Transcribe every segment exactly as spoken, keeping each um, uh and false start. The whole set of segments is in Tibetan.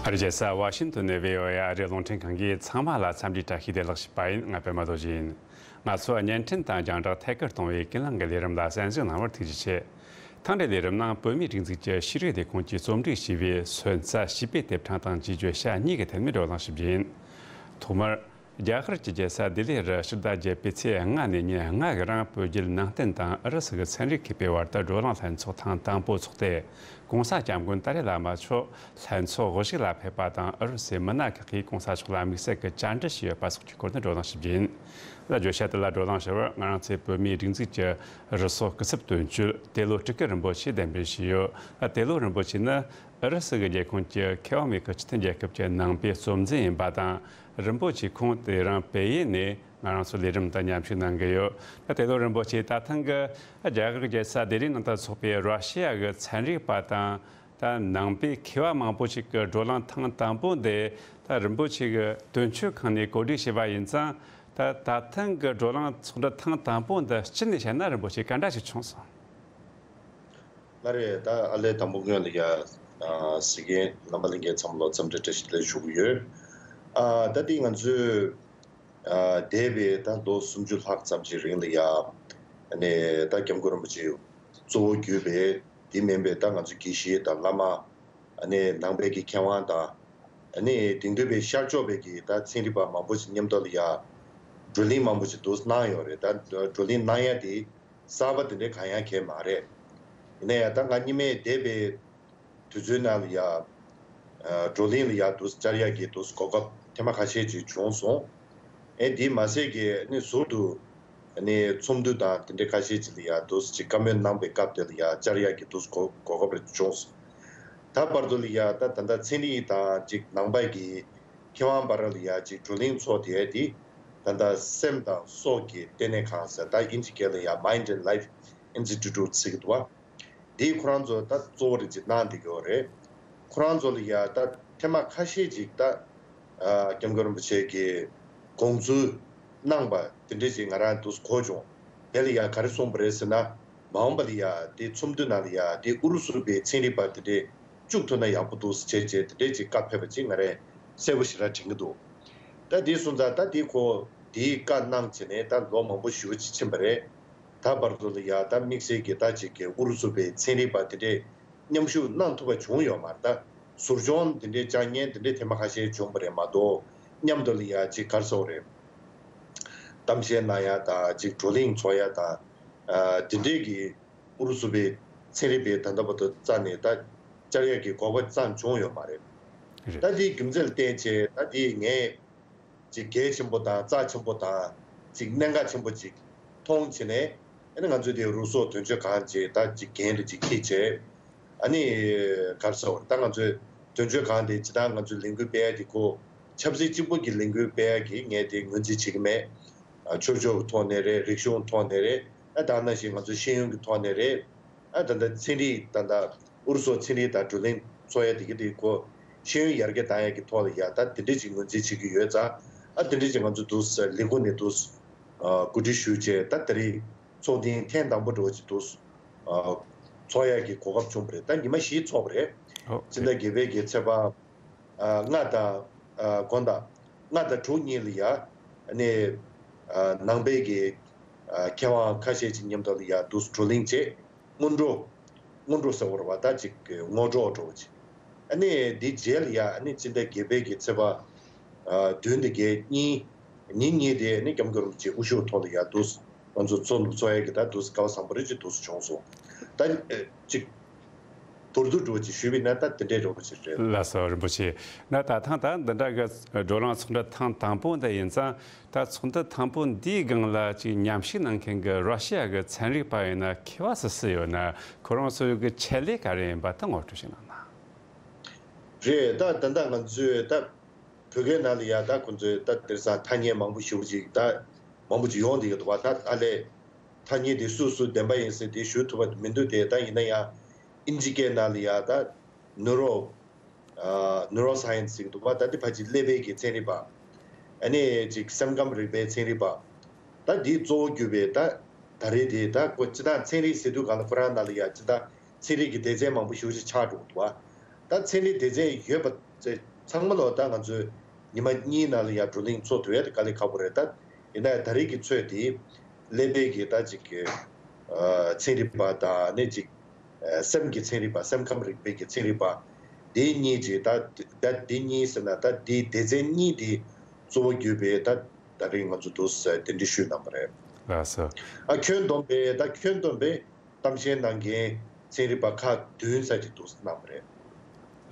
ཨ་རི་རྒྱལ་ས་ཝ་ཤིང་ཏོན་ནས་བྷི་ཨོ་ཨེ་ཨ་རིའི་རླུང་འཕྲིན་ཁང་གིས་ཚང་མ་ལ་འཚམས་འདྲིའི་བཀྲ་ཤིས་བདེ་ལེགས་ཞུས་པ་ཡིན། ང་པད་མ་རྡོ་རྗེ་ཡིན། ང་ཚོ་བརྙན་འཕྲིན་དང་རྒྱང་བསྒྲགས་ཐད་ཀར་གཏོང་བའི་ཀུན་གླེང་གི་ལས་རིམ་ལ་གསན་གཟིགས་གནང་བར་ཐུགས་རྗེ་ཆེ། ཐེངས་འདིའི་ལས་རིམ་ནང་བོད་མིའི་སྒྲིག་འཛུགས་ཀྱི་ཤེས་རིག་ལས་ཁུངས་ཀྱིས་རྩོམ་སྒྲིག་བྱས་པའི་སོན་རྩ་བྱིས་པའི་དེབ་ཕྲེང་དང་བཅས་བརྗོད་བྱ་གཉིས་ཀྱི་ཐད་ནས་བགྲོ་གླེང་ཞུ་རྒྱུ་ཡིན། ཐོག་མར། རྒྱ་གར་གྱི་རྒྱལ་ས་ལྡི་ལི་རུ་ཕྱི་ཟླ་བརྒྱད་པའི་ཚེས་ལྔ་ནས་ཉེར་ལྔ་གི་རིང་བོད་བརྒྱུད་ནང་བསྟན་དང་ཨུ་རུ་སུ་གི་ཚན་རིག་མཁས་པའི་བར་དུ་བགྲོ་གླེང་ལྷན་ཚོགས་ཐེངས་དང་པོ་འཚོགས་ཏེ། ྋགོང་ས་ྋསྐྱབས་མགོན་ཏཱ་ལའི་བླ་མ་མཆོག་ལྷན་ཚོགས་དབུ་བཞུགས་ལ་ཕེབས་པ་དང་ཨུ་རུ་སུའི་མི་སྣ་ཁག་གིས་ྋགོང་ས་མཆོག་ལ་དམིགས་བསལ་གྱི་བཅར་འདྲི་ཞུས་ཡོད་པ་སོགས་ཀྱི་སྐོར་ནས་བགྲོ་གླེང་ཞུ་རྒྱུ་ཡིན། ལ་བརྗོད་བྱ་དེ་ལ་བགྲོ་གླེང་ཞུ་བར་ང་རང་ཚོའི་བོད་མིའི་སྒྲིག་འཛུགས་ཀྱི་རུ་སོ་སྐུ་ཚབ་དོན་གཅོད་ཏེ་ལོ་སྤྲུལ་སྐུ་རིན་པོ་ཆེ་གདན་འདྲེན་ཞུས་ཡོད། ཏེ་ལོ་རིན་པོ་ཆེ་ནི་ཨུ་རུ་སུ་གི་རྒྱལ་ཁོངས་ཀྱི་ཁེ་ཝང་མེ་ཁི་སྤྱི་མཐུན་རྒྱལ་ཁབ་ཀྱི་ནང་པའི་གཙོ་འཛིན་ཡིན་པ་དང་། རིན་པོ་ཆེ་ཁོང་དེ་རིང་པེ་ཡེ་ནས་ང་རང་ཚོའི་ལས་རིམ་དུ་མཉམ་ཞུགས་གནང་གི་ཡོད། ད་ཏེ་ལོ་རིན་པོ་ཆེ་ད་ཐེངས་ཀྱི་རྒྱ་གར་རྒྱལ་ས་ལྡི་ལིའི་ནང་དུ་འཚོགས་པའི་ར་ཤི་ཡ་གི་ཚན་རིག་པ་དང་ད་ནང་པའི་མཁས་པ་མང་པོ་ཞིག་གི་བགྲོ་གླེང་ཐེངས་དང་པོ་འདི་ད་རིན་པོ་ཆེ་གི་དོན་གཅོད་ཁང་ནས་གོ་སྒྲིག་བྱས་པ་ཡིན་ཙང་། ད་ད་ཐེངས་ཀྱི་བགྲོ་གླེང་ཚོགས་འདུ་ཐེངས་དང་པོ་འདི་སྤྱི་ནས་བཤད་ན་རིན་པོ་ཆེ་ག་འདྲ་ཞིག་བྱུང་སོང་། ལགས་རེད། ད་ཨ་ལས་དང་པོ་སྔོན་ལ་ཡ་ཨ་གཟིགས་མཁན་རྣམ་པ་ལྷན་རྒྱས་ཚང་མ་ལ་འཚམས་འདྲི་བཀྲ་ཤིས་བདེ་ལེགས་ཞུ་གི་ཡོད། ཨ་ད་ལྟའི་ང་ཚོས་ཨ་འདས་པའི་ད་ལོ་སུམ་ཅུ་ལྷག་ཙམ་ཞིག་རིང་ལ་ཡ་ཨ་ནི་ད་སྐྱབས་མགོན་རིན་པོ་ཆེ་གཙོ་བོ་གྱུར་པའི་དེ་མིན་པའི་ད་ང་ཚོ་དགེ་བཤེས་དང་བླ་མ། ཨ་ནི་ནང་པའི་གི་མཁས་དབང་དང་། ཨ་ནི་དེང་དུས་པའི་ཤར་ཕྱོགས་པའི་གི་ད་ཚན་རིག་པ་མང་པོ་ཞིག་མཉམ་དུ་ལ་ཡ་བགྲོ་གླེང་མང་པོ་ཞིག་འདུག་གནང་ཡོད་རེད། ད་བགྲོ་གླེང་གནང་ཡ་དེ་གསར་པ་དེ་འདྲའི་གང་ཡང་གང་མ་རེད། ཡིན་ན་ཡང་ད་ང་གཉིས་མེད་བསྡད་པའི་དུས་ཚོད་ནང་ལ་ཡ་ཨ་བགྲོ་གླེང་ལ་ཡ་འདུག་བཅར་ཡ་གི་འདུག་གོ་སྐབས་ཐེངས་མ་ཁ་ཤས་ཅིག་བྱུང་སོང་། ཨེ་དེ་མ་ཟད་ཀྱི་ཨ་ནི་ཟུར་དུ། ཨ་ནི་ཚོགས་འདུ་དང་དེ་འདྲའི་ཁ་ཤས་ཅིག་ལ་ཡ་འདུག་ཅིག་བཀའ་མོལ་གནང་པའི་སྐབས་དེ་ལ་ཡ་བཅར་ཡག་གི་འདུག་གོ་གོ་སྐབས་རེ་བྱུང་སོང་། ད་བར་དུ་ལ་ཡ་ད་ད་ལྟ་ཚན་རིག་དང་ཅིག་ནང་པ་གི་མཁས་དབང་བར་ལ་ཡ་ཅིག་བགྲོ་གླེང་ཚོགས་དེ་དེ་ད་ལྟ་སེམས་དང་སྲོག་གི་ལྟེ་གནས་ཁང་ཟེར་ད་དབྱིན་ཇི་སྐད་ལ་ཡ་Mind and Life Institute ཟེར་གི་འདུག་བ། འདིས་ཁོ་རང་ཚོ་ད་གཙོ་བོ་རེ་ཅིག་གནང་བསྡད་ཀྱི་ཡོད་རེད། ཁོ་རང་ཚོ་ལ་ཡ་ད་ཐེངས་མ་ཁ་ཤས་ཅིག་ད་ཨ་སྐྱབས་མགོན་རིན་པོ་ཆེ་གིས་དགོངས་ཚུལ་གནང་པ་དེ་འདྲ་ཅིག་ང་རང་འདུག་གོ་བྱུང་། དེ་ལ་ཡ་ག་རེ་གསུངས་པ་རེད་ཟེར་ན། མ་འོངས་པ་ལ་ཡ་དེ་ཚོགས་འདུ་ནང་ལ་ཡ་དེ་ཨུ་རུ་སུ་པའི་ཚན་རིག་པ་དེ་འདྲས་བཅུག་ཐུབ་ན་ཡག་པོ་འདུག་ཟེར་བྱས་བྱས་དེ་འདྲས་ཅིག་བཀའ་ཕེབས་པ་ཅིག་ང་རས་གསལ་པོ་ཞེ་དྲག་དྲན་གྱི་འདུག་ད་དེ་སོང་ཙང་ད་དེ་ཁོ་དེའི་བཀའ་གནང་བྱས་ནས་ད་ལོ་མང་པོ་ཞེ་པོ་ཅིག་ཕྱིན་པ་རེད། ད་བར་དུ་ལ་ཡ་ད་དམིགས་བསལ་གྱི་ད་ཅིག་གི་ཨུ་རུ་སུ་པའི་ཚན་རིག་པ་དེ་འདྲས་མཉམ་ཞུགས་གནང་ཐུབ་པ་བྱུང་ཡོད་མ་རེད། ད་ཟུར་སྦྱོང་དེ་འདྲས་བཅར་མཁན་དེ་འདྲས་ཐེངས་མ་ཁ་ཤས་བྱུང་བ་རེད་མ་གཏོགས་མཉམ་དུ་ལ་ཡ་ཅིག་ག་རེ་ཟེར་དགོས་རེད། གཏམ་བཤད་གནང་ཡ་དང་ཅིག་བགྲོ་གླེང་ཚོགས་ཡ་དང་། ཨ་དེ་འདྲས་ཀྱི་ཨུ་རུ་སུ་པའི་ཚན་རིག་པའི་ད་ལྟ་བར་དུ་རྩ་ནས་ད་བཅར་ཡ་གི་གོ་སྐབས་ཙམ་བྱུང་ཡོད་མ་རེད། རེད། ད་དེའི་རྒྱུ་མཚན་ལ་བརྟེན་བྱས་ད་དེ་ངས་ཅིག་གལ་ཆེན་པོ་དང་རྩ་ཆེན་པོ་དང་ཅིག་གནད་འགག་ཆེན་པོ་ཅིག་མཐོང་བྱས་ནས་ཨ་ནི་ང་ཚོའི་དེ་རུ་སོགས་དོན་གཅོད་ཁང་ཅིག་ད་ཅིག་འགན་རེ་ཅིག་འཁྱེར་བྱས། ཨ་ནི་ག་རེ་ཟེར་དགོས་རེད། ད་ང་ཚོའི་དོན་གཅོད་ཁང་དེ་ཇི་ལྟར་ང་ཚོའི་ལས་འགུལ་སྤེལ་ཡ་དེ་ཁོ་ཆབ་སྲིད་གཅིག་པུ་གི་ལས་འགུལ་སྤེལ་ཡ་གི་ངས་དེ་ངོས་འཛིན་བྱེད་ཀྱི་མེད། ཨ་ཆོས་ཕྱོགས་ཀྱི་ཐོག་ནས་རེད། རིག་གཞུང་ཐོག་ནས་རེད། ཨ་ད་ནང་བཞིན་ང་ཚོའི་ཤེས་ཡོན་གྱི་ཐོག་ནས་རེད། ཨ་ད་ལྟ་ཚན་རིག་ད་ལྟ་ཨུ་རུ་སུ་ཚན་རིག་དང་བགྲོ་གླེང་ཚོགས་ཡ་དེ་གི་དེ་ཁོ་ཤེས་ཡོན་ཡར་རྒྱས་བཏང་ཡ་གི་ཐོག་ལ་ཡ་ད་དེ་འདྲས་ཅིག་ངོས་འཛིན་བྱེད་ཀྱི་ཡོད་ཙང་ཨ་དེ་འདྲས་ཅིག་ང་ཚོ་འདུག་ལས་ཁུངས་ནས་འདུག་གོ་སྒྲིག་ཞུས་བྱས་ད་དེ་རིང་ཚོགས་ཐེངས་ཐེངས་དང་པོ་འགྲོ་བ་ཅིག་འདུག་ཚོགས་ཡ་གི་གོ་སྐབས་བྱུང་བ་རེད། ད་ཉི་མ་བཞི་ཚོགས་པ་རེད། ཨོ་སྤྱི་ཟླ་བརྒྱད་པའི་གི་ཚེས་པ། ཨ་ལྔ་དང་ཨ་དགོང་དག་ལྔ་དང་དྲུག་གཉིས་ལ་ཡ་ཨ་ནི་ཨ་ནང་པའི་གི་ཨ་མཁས་དབང་ཁ་ཤས་ཅིག་མཉམ་དུ་ལ་ཡ་འདུག་བགྲོ་གླེང་བྱས། སྔོན་འགྲོ། སྔོན་འགྲོ་ཟེར་བ་རེད་པ། ད་ཅིག་ངོ་སྤྲོད་འདྲ་བོ་ཅིག་ཨ་ནི་འདི་རྗེས་ལ་ཡ་ཨ་ནི་སྤྱི་ཟླ་བརྒྱད་པའི་གི་ཚེས་པ་ཨ་བདུན་དང་བརྒྱད་གཉིས་ཉིན་གཉིས་དེ་ཨ་ནི་སྐྱབས་མགོན་རིན་པོ་ཆེ་དབུ་བཞུགས་ཐོག་ལ་ཡ་འདུག་ང་ཚོ་ཚོགས་འདུ་ཚོགས་ཡ་གི་ད་འདུག་སྐལ་བ་བཟང་པོ་རེ་ཅིག་འདུག་བྱུང་སོང་། ད་ཨ་ཅིག་མདོར་བསྡུས་འདྲ་བོ་ཅིག་ཞུས་པ་ཡིན་ན་ད་དེ་འདྲའི་འདྲ་བོ་ཅིག་རེད། ལགས་སོ་རིན་པོ་ཆེ། ན་ད་ཐེངས་ད་འདི་འདྲ་གི་བགྲོ་གླེང་ཚོགས་འདུ་ཐེངས་དང་པོ་འདི་ཡིན་ཙང་ད་ཚོགས་འདུ་དང་པོ་འདིའི་སྒང་ལ་ཅིག་མཉམ་ཞུགས་གནང་མཁན་གྱི་ར་ཤི་ཡ་གི་ཚན་རིག་པ་ཡིན་ན་མཁས་པ་སུ་སུ་ཡོད་ན་ཁོ་རང་ཚོའི་གི་ཆེད་ལས་ག་རེ་ཡིན་པ་ད་ངོ་སྤྲོད་ཞིག་གནང་ན། རེད། ད་ད་ལྟ་ང་ཚོས་ད་བོད་སྐད་ནང་ལ་ཡ་ད་ཁོ་ཚོས་ད་དེང་སང་ཐ་སྙད་མང་པོ་ཞེ་པོ་ཅིག་ད་མང་པོ་ཅིག་ཡོང་བསྡད་ཀྱི་འདུག་པ། ད་ཨ་ལས་ཐ་སྙད་དེ་སུ་སུ་བདེན་པ་ཡིན་ཟེར་དེ་ཞུ་ཐུབ་པ་མི་འདུག་སྟེ། ད་ཡིན་ན་ཡང་ཨིན་ཇི་སྐད་ནང་ལ་ཡ་ད་ནུ་རོ་ཨ་ནུ་རོ་སའེན་སི་ཟེར་གྱི་འདུག་པ། ད་དེ་ཕལ་ཆེར་ཀླད་པའི་གི་ཚན་རིག་པ། ཨ་ནི་ཅིག་སེམས་ཁམས་རིག་པའི་ཚན་རིག་པ། ད་འདི་གཙོ་བོ་གྱུར་པའི་ད་ད་རེས་དེ་ད་ཁོ་སྤྱིར་བཏང་ཚན་རིག་ཟེར་དུས་སྒང་ལ་ཁོ་རང་ནང་ལ་ཡ་སྤྱིར་བཏང་ཚན་རིག་གི་སྡེ་ཚན་མང་པོ་ཞེ་པོ་ཅིག་ཆགས་འགྲོ་གི་འདུག་པ། ད་ཚན་རིག་སྡེ་ཚན་ཡོད་པ་ཚེ་ ཚང་མ་ལོ་ད་ང་ཚོས་ཉི་མ་གཉིས་ནང་ལ་ཡ་བགྲོ་གླེང་ཚོགས་ཐུབ་ཡ་དེ་དཀའ་ལས་ཁག་པོ་རེད། ད་ཡིན་ན་ཡང་ད་རེས་ཀྱི་ཚོད་དེ་ཀླད་པའི་གི་ད་ཅིག་གི་ཚན་རིག་པ་དང་ནི་ཅིག་སེམས་ཀྱི་ཚན་རིག་པ། སེམས་ཁམས་རིག་པའི་གི་ཚན་རིག་པ། དེ་གཉིས་ཀྱིས་ད་ད་དེ་གཉིས་ཟེར་ན་ད་དེ་སྡེ་ཚན་གཉིས་དེ་གཙོ་བོ་གྱུར་པའི་ད་ད་རེས་ང་ཚོ་འདུག་སེ་གདན་འདྲེན་ཞུས་གནང་བ་རེད། ལགས་སོ། ཨ་ཁྱོན་བསྡོམས་པའི་ད་ཁྱོན་བསྡོམས་པའི་གཏམ་བཤད་གནང་མཁན་ཚན་རིག་པ་ཁག་བདུན་ཙམ་ཅིག་འདུག་སེ་གནང་བ་རེད།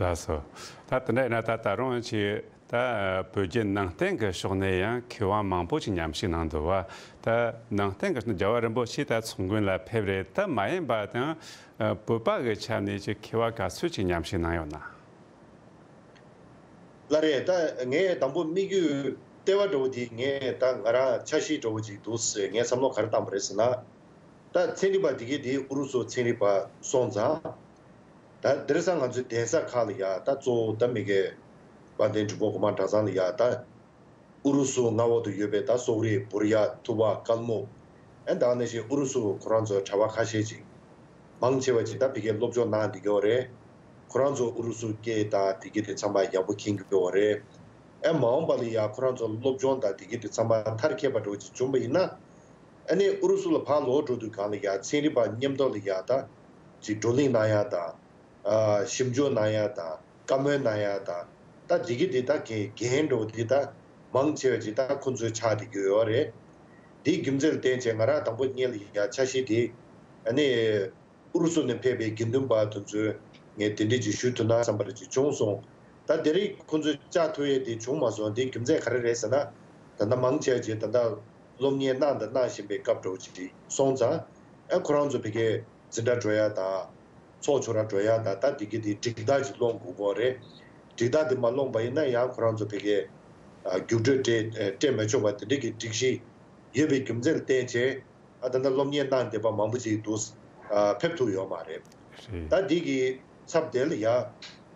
ལགས་སོ། ད་དེ་འདྲ་ཡིན་ན་ད་ད་རུང་ཅིག་ད་བོད་བརྒྱུད་ནང་བསྟན་གྱི་ཕྱོགས་ནས་ཡང་མཁས་དབང་མང་པོ་ཅིག་མཉམ་ཞུགས་གནང་འདུག་བ། ད་ནང་བསྟན་གྱི་རྒྱལ་བ་རིན་པོ་ཆེ་ད་ཚོགས་མགོན་ལ་ཕེབས་རེད། ད་མ་ཡིན་པ་དང་བོད་པ་གི་ཆ་ནས་ཅིག་མཁས་དབང་ག་ཚོད་ཅིག་མཉམ་ཞུགས་གནང་ཡོད་ན། ལགས་རེད། ད་ངས་དང་པོ་དམིགས་ཡུལ་ལྟེ་བ་འདྲ་བོ་དེ་ངས་ད་ང་རང་འཆར་གཞི་འདྲ་བོ་ཅིག་འདུག་ཟེར་ངས་བསམ་བློ་ག་རེ་བཏང་པ་རེད་ཟེར་ན། ད་ཚན་རིག་པ་དེ་གས་དེ་ཨུ་རུ་སུ་ཚན་རིག་པ་སོང་ཙང་། ད་དེང་སང་ང་ཚོའི་གདན་ས་ཁག་ལ་ཡ་ད་གཙོ་བོ་ད་མི་གའི་དཔལ་ལྡན་འབྲི་མོ་སྒོ་མང་གྲྭ་ཚང་ལ་ཡ་ད་ཨུ་རུ་སུ་མངའ་འོག་ཏུ་ཡོད་པའི་ད་སོག་རིགས། བུར་ཡ། ཐུ་བ། ཀལ་མུག་ཨེ་ད་ག་ནང་བཞིན་ཨུ་རུ་སུ་ཁོ་རང་ཚོའི་གྲྭ་པ་ཁ་ཤས་ཅིག་མང་ཆེ་བ་ཅིག་ད་ཕ་གིར་སློབ་སྦྱོང་གནང་བསྡད་ཀྱི་ཡོད་རེད། ཁོ་རང་ཚོ་ཨུ་རུ་སུ་སྐད་དང་དེ་གས་དེ་ཚང་མ་ཡག་པོ་མཁྱེན་གྱི་ཡོད་རེད། ཨེ་མ་འོངས་པ་ལ་ཡ་ཁོ་རང་ཚོ་སློབ་སྦྱོང་དང་དེ་གས་དེ་ཚང་མ་མཐར་འཁྱོལ་བ་འདྲ་བོ་ཅིག་བྱུང་བ་ཡིན་ན། ཨ་ནི་ཨུ་རུ་སུ་ལ་ཕར་ལོག་འགྲོ་དུས་སྒང་ལ་ཡ་ཚན་རིག་པ་མཉམ་དུ་ལ་ཡ་ད་ཅིག་བགྲོ་གླེང་གནང་ཡ་དང་། ཨ་ཞིབ་འཇུག་གནང་ཡ་དང་བཀའ་མོལ་གནང་ཡ་དང་། ད་འདི་གི་འདི་ད་འགན་འགན་འགྲོ་འདི་ད་མང་ཆེ་བ་ཅིག་ད་ཁོ་ཚོའི་ཆགས་བསྡད་ཀྱི་ཡོད་རེད། འདིའི་རྒྱུ་མཚན་ལ་བརྟེན་བྱས་ང་རང་དང་པོ་སྔོན་ལ་ཡ་འཆར་གཞི་འདི་ཨ་ནི་ཨུ་རུ་སུ་ནས་ཕེབས་པའི་དགེ་འདུན་པ་དེ་ཚོས་ངས་གདན་འདྲེན་ཅིག་ཞུ་ཐུབ་ན་བསམ་པ་རེ་ཅིག་བྱུང་སོང་། ད་དེ་རིང་ཁོ་ཚོས་བཅར་ཐུབ་ཡས་དེ་བྱུང་མ་སོང་། དེའི་རྒྱུ་མཚན་ག་རེ་རེད་ཟེར་ན། ད་ལྟ་མང་ཆེ་བ་ཅིག་ད་ལྟ་སློབ་གཉེར་གནང་དང་གནང་བཞིན་པའི་སྐབས་འདྲ་བོ་ཅིག་སོང་ཙང་། ཨ་ཁོ་རང་ཚོ་ཕ་གིར་འཛིན་གྲྭ་འགྲོ་ཡ་དང་། ཚོགས་ཆོས་ར་འགྲོ་ཡ་དང་། ད་དེ་གི་དེ་སྒྲིག་ཐག་ཅིག་སློང་དགོས་ཀྱི་རེད། སྒྲིག་ཐག་དེ་མ་སློང་པ་ཡིན་ན་ཡང་ཁོ་རང་ཚོ་ཕ་གིར་ཨ་རྒྱུགས་སྤྲོད་སྤྲད་ཨ་སྤྲད་མི་ཆོག་པ་དེ་འདྲ་གི་སྒྲིག་གཞི་ཡོད་པའི་རྒྱུ་མཚན་ལ་བརྟེན་བྱས། ཨ་ད་ལྟ་སློབ་གཉེར་གནང་བསྡད་པ་མང་པོ་ཅིག་འདུག་ཨ་ཕེབས་ཐུབ་ཡོད་མ་རེད། རེད། ད་འདི་གི་ཚབ་དེ་ལ་ཡ།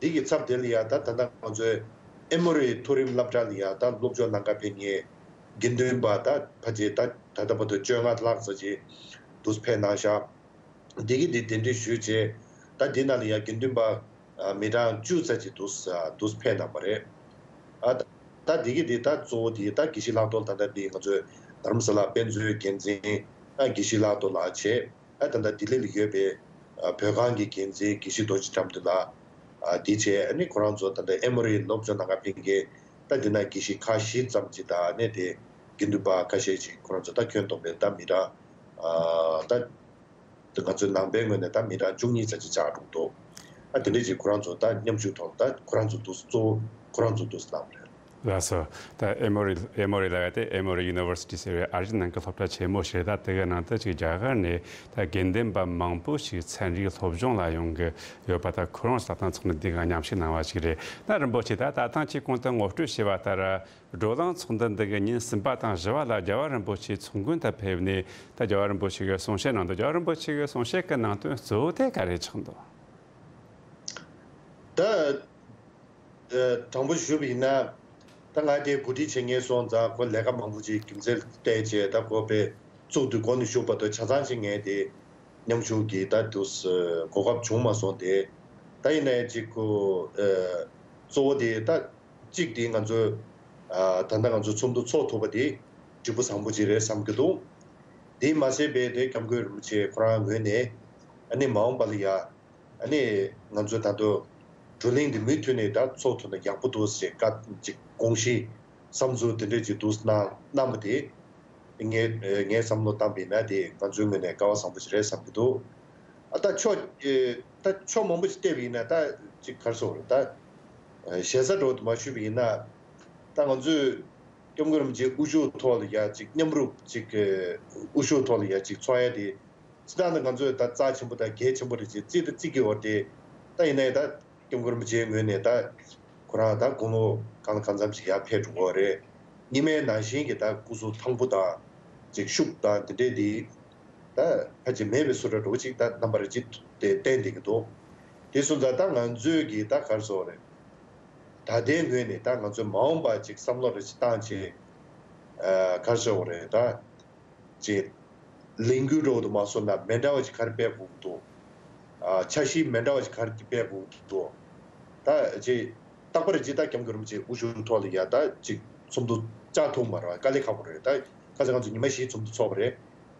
འདི་གི་ཚབ་དེ་ལ་ཡ་ད་ད་ལྟ་ང་ཚོའི་ཨེ་མོ་རི་མཐོ་རིམ་སློབ་གྲྭ་ལ་ཡ་ད་སློབ་སྦྱོང་གནང་ག་ཕེབས་མཁན་དགེ་འདུན་པ་ད་ཕལ་ཆེར་ད་ད་ལྟ་བར་དུ་བཅོ་ལྔ་ལྷག་ཙམ་ཅིག་འདུག་ཕེབས་གནང་ཤག་འདི་གི་འདི་གདན་འདྲེན་ཞུས་བྱས། ད་འདི་ནང་ལ་ཡ་དགེ་འདུན་པ་ཨ་མི་གྲངས་བཅུ་ཙམ་ཅིག་འདུག་ཨ་འདུག་ཕེབས་གནང་བ་རེད། ཨ་ད་ད་འདི་གི་འདི་ད་གཙོ་བོ་འདི་ད་དགེ་བཤེས་ལྷག་རྡོར། ད་ལྟ་འདི་ང་ཚོའི་རྡ་རམ་ས་ལ་དཔེ་མཛོད་འགན་འཛིན་ཨ་དགེ་བཤེས་ལྷག་རྡོར་ལགས་བྱས། ཨ་ད་ལྟ་ལྡི་ལི་ལ་ཡོད་པའི་ཨ་བོད་ཁང་གི་འགན་འཛིན་དགེ་བཤེས་རྡོ་རྗེ་དགྲ་འདུལ་ལགས། ཨ་འདི་བྱས། ཨ་ནི་ཁོ་རང་ཚོ་ད་ལྟ་ཨེ་མོ་རི་སློབ་སྦྱོང་གནང་ག་ཕེབས་མཁན་ད་འདི་ན་དགེ་བཤེས་ཁག་བཞི་ཙམ་ཅིག་དང་། ཨ་ནི་དེ་དགེ་འདུན་པ་ཁ་ཤས་ཅིག་ཁོ་རང་ཚོ་ད་ཁྱོན་བསྡོམས་པའི་ད་མི་གྲངས་ཨ་ད་ང་ཚོའི་ནང་པའི་ངོས་ནས་ད་མི་གྲངས་བཅུ་གཉིས་ཙམ་ཅིག་ཆགས་འགྲོ་འདུག་ཨ་དེ་འདྲ་ཅིག་ཁོ་རང་ཚོ་ད་མཉམ་ཞུགས་ཐོག་ད་ཁོ་རང་ཚོ་འདུག་གཙོ་བོ་ཁོ་རང་ཚོ་འདུག་གནང་བ་རེད། ལགས་སོ། ད་ཨེ་མོ་རི་ཨེ་མོ་རི་ལ་ཡ་དེ་ཨེ་མོ་རི་ཡུ་ནི་ཝར་སི་ཊི་ཟེར་བའི་ཨ་རིའི་ནང་གི་སློབ་གྲྭ་ཆེན་མོ་ཞིག་རེད། ད་དེ་གའི་ནང་དུ་ཅིག་རྒྱ་གར་ནས་ད་དགེ་འདུན་པ་མང་པོ་ཞིག་ཚན་རིག་སློབ་སྦྱོང་ལ་ཡོང་གི་ཡོད་པ། ད་ཁོ་རང་ད་ཐེངས་ཚོགས་འདུ་འདི་ག་མཉམ་ཞུགས་གནང་བ་ཞིག་རེད། ད་རིན་པོ་ཆེ་ད་ད་ཐེངས་ཀྱི་གོང་དུ་ངོ་སྤྲོད་བྱས་པ་ལྟར། བགྲོ་གླེང་ཚོགས་འདུ་འདི་གི་ཉིན་གསུམ་པ་དང་བཞི་པ་ལ་རྒྱལ་བ་རིན་པོ་ཆེ་ཚོགས་མགོན་དུ་ཕེབས་ནས་ད་རྒྱལ་བ་རིན་པོ་ཆེ་གིས་གསུང་བཤད་གནང་འདུག་རྒྱལ་བ་རིན་པོ་ཆེ་གི་གསུང་བཤད་ཀྱི་ནང་དོན་གཙོ་བོ་དེ་ག་རེ་ཆགས་འདུག་ད་ཨ་དྲང་པོ་ཞུས་པ་ཡིན་ན། ད་ང་དེ་གོ་སྒྲིག་བྱེད་མཁན་སོང་ཙང་ཁོ་ལས་ཀ་མང་པོ་ཅིག་རྒྱུ་མཚན་བལྟས་བྱས། ད་ཁོ་དཔེ་ཚོགས་འདུ་འགོ་ནས་མཇུག་བར་དུ་ཆ་ཚང་ཅིག་ངས་དེ་མཉམ་ཞུགས་ཀྱིས་ད་དུས་གོ་སྐབས་བྱུང་མ་སོང་སྟེ། ད་ཡིན་ནའི་ཅིག་ཁོ་ཨ་གཙོ་བོ་དེ་ད་གཅིག་དེ་ང་ཚོས་ཨ་ད་ལྟ་ང་ཚོ་ཚོགས་འདུ་ཚོགས་ཐུབ་པ་དེ་འགྲིག་པོ་བཟང་པོ་ཅིག་རེད་བསམ་གྱི་འདུག་དེ་མ་ཟད་པའི་དེ་སྐྱབས་མགོན་རིན་པོ་ཆེ་ཁོ་རང་ངོས་ནས་ཨ་ནི་མ་འོངས་པ་ལ་ཡ། ཨ་ནི་ང་ཚོས་ད་དུང་བགྲོ་གླེང་འདི་མུ་མཐུད་ནས་ད་ཚོགས་ཐུབ་ན་ཡག་པོ་འདུག་ཟེར་བཀའ་ཅིག་དགོངས་གཞི་བསམ་ཚུལ་དེ་འདྲ་ཅིག་འདུག་གནང་གནང་བ་དེ་ངས་ངས་བསམ་བློ་བཏང་པ་ཡིན་ན་དེ་ང་ཚོའི་ངོས་ནས་སྐལ་བ་བཟང་པོ་ཞིག་རེད་བསམ་གྱི་འདུག་ཨ་ད་ཕྱོགས་ཨེ་ད་ཕྱོགས་མང་པོ་ཞིག་བལྟས་པ་ཡིན་ན་ད་ཅིག་ག་རེ་ཟེར་དགོས་རེད། ད་ཨེ་ཞེ་ས་འདྲ་བོ་དུ་མ་ཞུས་པ་ཡིན་ན། ད་ང་ཚོས་སྐྱབས་མགོན་རིན་པོ་ཆེའི་དབུ་བཞུགས་ཐོག་ལ་ཡ་ཅིག་མཉམ་རུབ་ཅིག་ཨེ་དབུ་བཞུགས་ཐོག་ལ་ཡ་ཅིག་ཚོགས་ཡ་དེ། སྤྱིར་བཏང་ནི་ང་ཚོས་ད་རྩ་ཆེན་པོ་དང་གལ་ཆེན་པོ་རེད་ཅེས་བརྩི་ད་བརྩི་གི་ཡོད་རེད་དེ། ད་ཡིན་ནའི་ད་སྐྱབས་མགོན་རིན་པོ་ཆེའི་ངོས་ནས་ད་ཁོ་རང་ད་དགུང་ལོ་གང་ལ་གང་འཚམ་ཞིག་ཡར་ཕེབས་འགྲོ་གི་ཡོད་རེད། སྔོན་མའི་ནང་བཞིན་གྱི་ད་སྐུ་གཟུགས་ཐང་པོ་དང་ཅིག་ཤུགས་དང་དེ་འདྲས་དེ་ད་ཕལ་ཆེར་མེད་པའི་བཟོ་འདྲ་འདྲ་བོ་ཅིག་ད་རྣམ་པར་ཅིག་དེ་བསྟན་བསྡད་ཀྱི་འདུག་དེ་སོང་ཙང་ད་ང་ཚོས་ཀྱི་ད་ག་རེ་ཟེར་དགོས་རེད། ད་ལྟའི་ངོས་ནས་ད་ང་ཚོས་མ་འོངས་པ་ཅིག་བསམ་བློ་རེ་ཅིག་བཏང་བྱས། ཨ་ག་རེ་ཟེར་དགོས་རེད། ད་ཅིག་ལས་འགུལ་འདྲ་བོ་དུ་མ་སོང་ན་མི་འདྲ་བ་ཅིག་ག་རེ་སྤེལ་དགོས་ཀྱི་འདུག་ཨ་འཆར་གཞི་མི་འདྲ་བ་ཅིག་ག་རེ་སྤེལ་དགོས་ཀྱི་འདུག་ད་ཅིག་ རྟག་པར་ཅིག་ད་སྐྱབས་མགོན་རིན་པོ་ཆེ་དབུ་བཞུགས་ཐོག་ལ་ཡ་ད་ཅིག་ཚོགས་འདུ་བཅར་ཐུབ་མ་རེད་བ། དཀའ་ལས་ཁག་པོ་རེད། ད་ཁ་སང་ང་ཚོ་ཉི་མ་བཞི་ཚོགས་འདུ་ཚོགས་པ་རེད།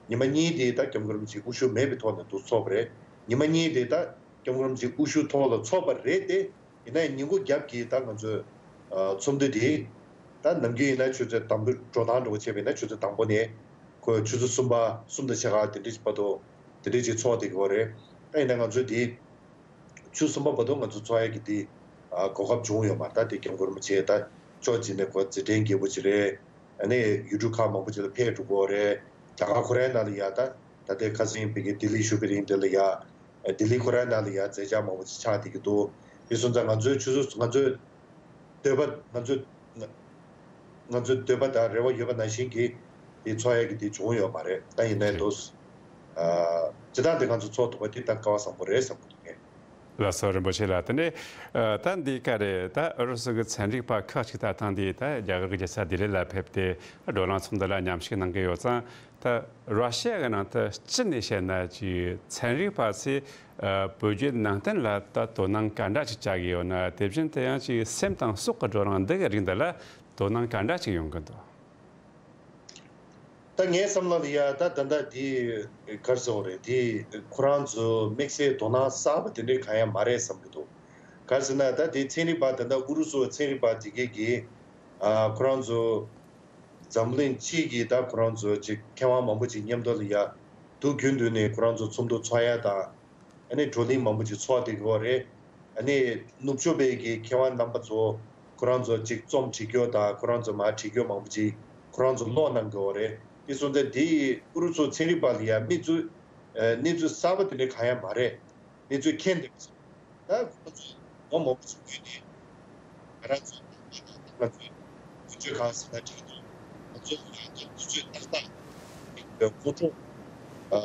ཉི་མ་གཉིས་དེ་ད་སྐྱབས་མགོན་རིན་པོ་ཆེ་དབུ་བཞུགས་མེད་པའི་ཐོག་ནས་འདུ་ཚོགས་པ་རེད། ཉི་མ་གཉིས་དེ་ད་སྐྱབས་མགོན་རིན་པོ་ཆེ་དབུ་བཞུགས་ཐོག་ལ་ཚོགས་པ་རེད་དེ། ཡིན་ན་ཡང་ཉིན་གུང་རྒྱབ་ཀྱི་ད་ང་ཚོའི་ཚོགས་འདུ་དེ་ད་ནམ་རྒྱུན་ཡིན་ན་ཆུ་ཚོད་དང་པོའི་འགྲོ་སྟངས་འདྲ་བོ་བྱས་པ་ཡིན་ན་ཆུ་ཚོད་དང་པོ་ནས་ཁོས་ཆུ་ཚོད་གསུམ་པ་གསུམ་དང་ཕྱེད་ཀ་དེ་འདྲ་ཞིག་བར་དུ་དེ་འདྲ་ཞིག་ཚོགས་བསྡད་ཀྱི་ཡོད་རེད། ད་ཡིན་ན་ང་ཚོས་དེ་ཆུ་གསུམ་པ་བར་དུ་ང་ཚོ་ཚོགས་ཡ་གི་དེ་ཨ་གོ་སྐབས་བྱུང་ཡོད་མ་རེད། ད་དེ་སྐྱབས་མགོན་རིན་པོ་ཆེ་ད་ཕྱོགས་གཅིག་ནས་ཁོ་མཛད་འཕྲིན་རྒྱས་པོ་ཅིག་རེད། ཨ་ནི་ཡུལ་གྲུ་ཁག་མང་པོ་ཅིག་ལ་ཕེབས་འགྲོ་གི་ཡོད་རེད། རྒྱ་གར་ཁོ་རའི་ནང་ལ་ཡ་ད་ད་ལྟའི་ཁ་སང་ཕ་གི་ལྡི་ལི་བཞུགས་པའི་རིང་དེ་ལ་ཡ་ལྡི་ལི་ཁོ་རའི་ནང་ལ་ཡ་མཛད་འཆར་མང་པོ་ཅིག་ཆགས་བསྡད་ཀྱི་འདུག་དེ་སོང་ཙང་ང་ཚོའི་ཆུ་ཚོད་ང་ཚོའི་འདོད་པ་ང་ཚོའི་ང་ཚོའི་འདོད་པ་དང་རེ་བ་ཡོད་པ་ནང་བཞིན་གྱི་དེ་ཚོགས་ཡ་གི་དེ་བྱུང་ཡོད་མ་རེད། ད་ཡིན་ནའི་འདུག་ཨ་སྤྱི་བཏང་དེ་ང་ཚོ་ཚོགས་ཐུབ་པ་དེ་ད་སྐལ་བ་བཟང་པོ་རེད་བསམ་གྱི་འདུག་ངས། ལགས་སོ་རིན་པོ་ཆེ་ལགས། དེ་ནས་ཨ་ད་འདི་ག་རེད། ད་ཨུ་རུ་སུ་གི་ཚན་རིག་པ་ཁག་ཅིག་ད་ཐེངས་འདི་ད་རྒྱ་གར་གྱི་རྒྱལ་ས་ལྡི་ལི་ལ་ཕེབས་ཏེ་བགྲོ་གླེང་ཚོགས་འདུ་ལ་མཉམ་ཞུགས་གནང་གི་ཡོད་ཙང་། ད་ར་ཤི་ཡ་གི་ནང་དུ་སྤྱི་ནས་བཤད་ན་ཅིག་ཚན་རིག་པ་ཚོས་ཨ་བོད་བརྒྱུད་ནང་བསྟན་ལ་ད་དོ་སྣང་ག་འདྲ་ཅིག་བྱ་གི་ཡོད་ན། དེ་བཞིན་དུ་ཡང་ཅིག་སེམས་དང་སྲོག་གི་བགྲོ་གླེང་འདི་གི་རིགས་འདི་ལ་དོ་སྣང་ག་འདྲ་ཅིག་ཡོང་གི་འདུག་ད་ངའི་བསམ་བློ་ལ་ཡ་ད་ད་ལྟ་དེ་ག་རེ་ཟེར་དགོས་རེད། དེ་ཁོ་རང་ཚོ་དམིགས་བསལ་དོ་སྣང་གསར་པ་དེ་འདྲའི་གང་ཡང་མ་རེད་བསམ་གྱི་འདུག་ག་རེ་ཟེར་ན་ད་དེ་ཚན་རིག་པ་ད་ལྟ་ཨུ་རུ་སུ་ཚན་རིག་པ་དེ་གས་ཀྱིས་ཨ་ཁོ་རང་ཚོ་འཛམ་གླིང་སྤྱི་གི་ད་ཁོ་རང་ཚོ་ཅིག་མཁས་དབང་མང་པོ་ཅིག་མཉམ་དུ་ལ་ཡ་དུས་རྒྱུན་དུ་ནས་ཁོ་རང་ཚོ་ཚོགས་འདུ་ཚོགས་ཡ་དང་། ཨ་ནི་བགྲོ་གླེང་མང་པོ་ཅིག་ཚོགས་བསྡད་ཀྱི་ཡོད་རེད། ཨ་ནི་ནུབ་ཕྱོགས་པའི་གི་མཁས་དབང་རྣམ་པ་ཚོ་ཁོ་རང་ཚོ་ཅིག་རྩོམ་བྲིས་རྒྱུ་དང་ཁོ་རང་ཚོ་མར་བྲིས་རྒྱུ་མང་པོ་ཅིག་ཁོ་རང་ཚོ་ཀློག་གནང་གི་ཡོད་རེད། དེ་སོང་ཙང་དེ་ཡི་ཨུ་རུ་སུ་ཚན་རིག་པ་ལ་ཡ་གནས་ཚུལ་ཨ་གནས་ཚུལ་གསར་པ་དེ་འདྲ་གང་ཡང་མ་རེད། གནས་ཚུལ་མཁྱེན་བསྡད་པ་ད་ཁོ་ཚོས་ལོ་མང་པོ་ཞིག་བརྒྱུད་ནས་ང་རང་ཚོ་ང་ཚོའི་ཀུན་སྤྱོད་གང་ཟེར་ན་འགྲིག་འདུག་ང་ཚོ་ཡང་དུས་ཚོད་ཏག་ཏག་ངོ་སྤྲོད་ཨ་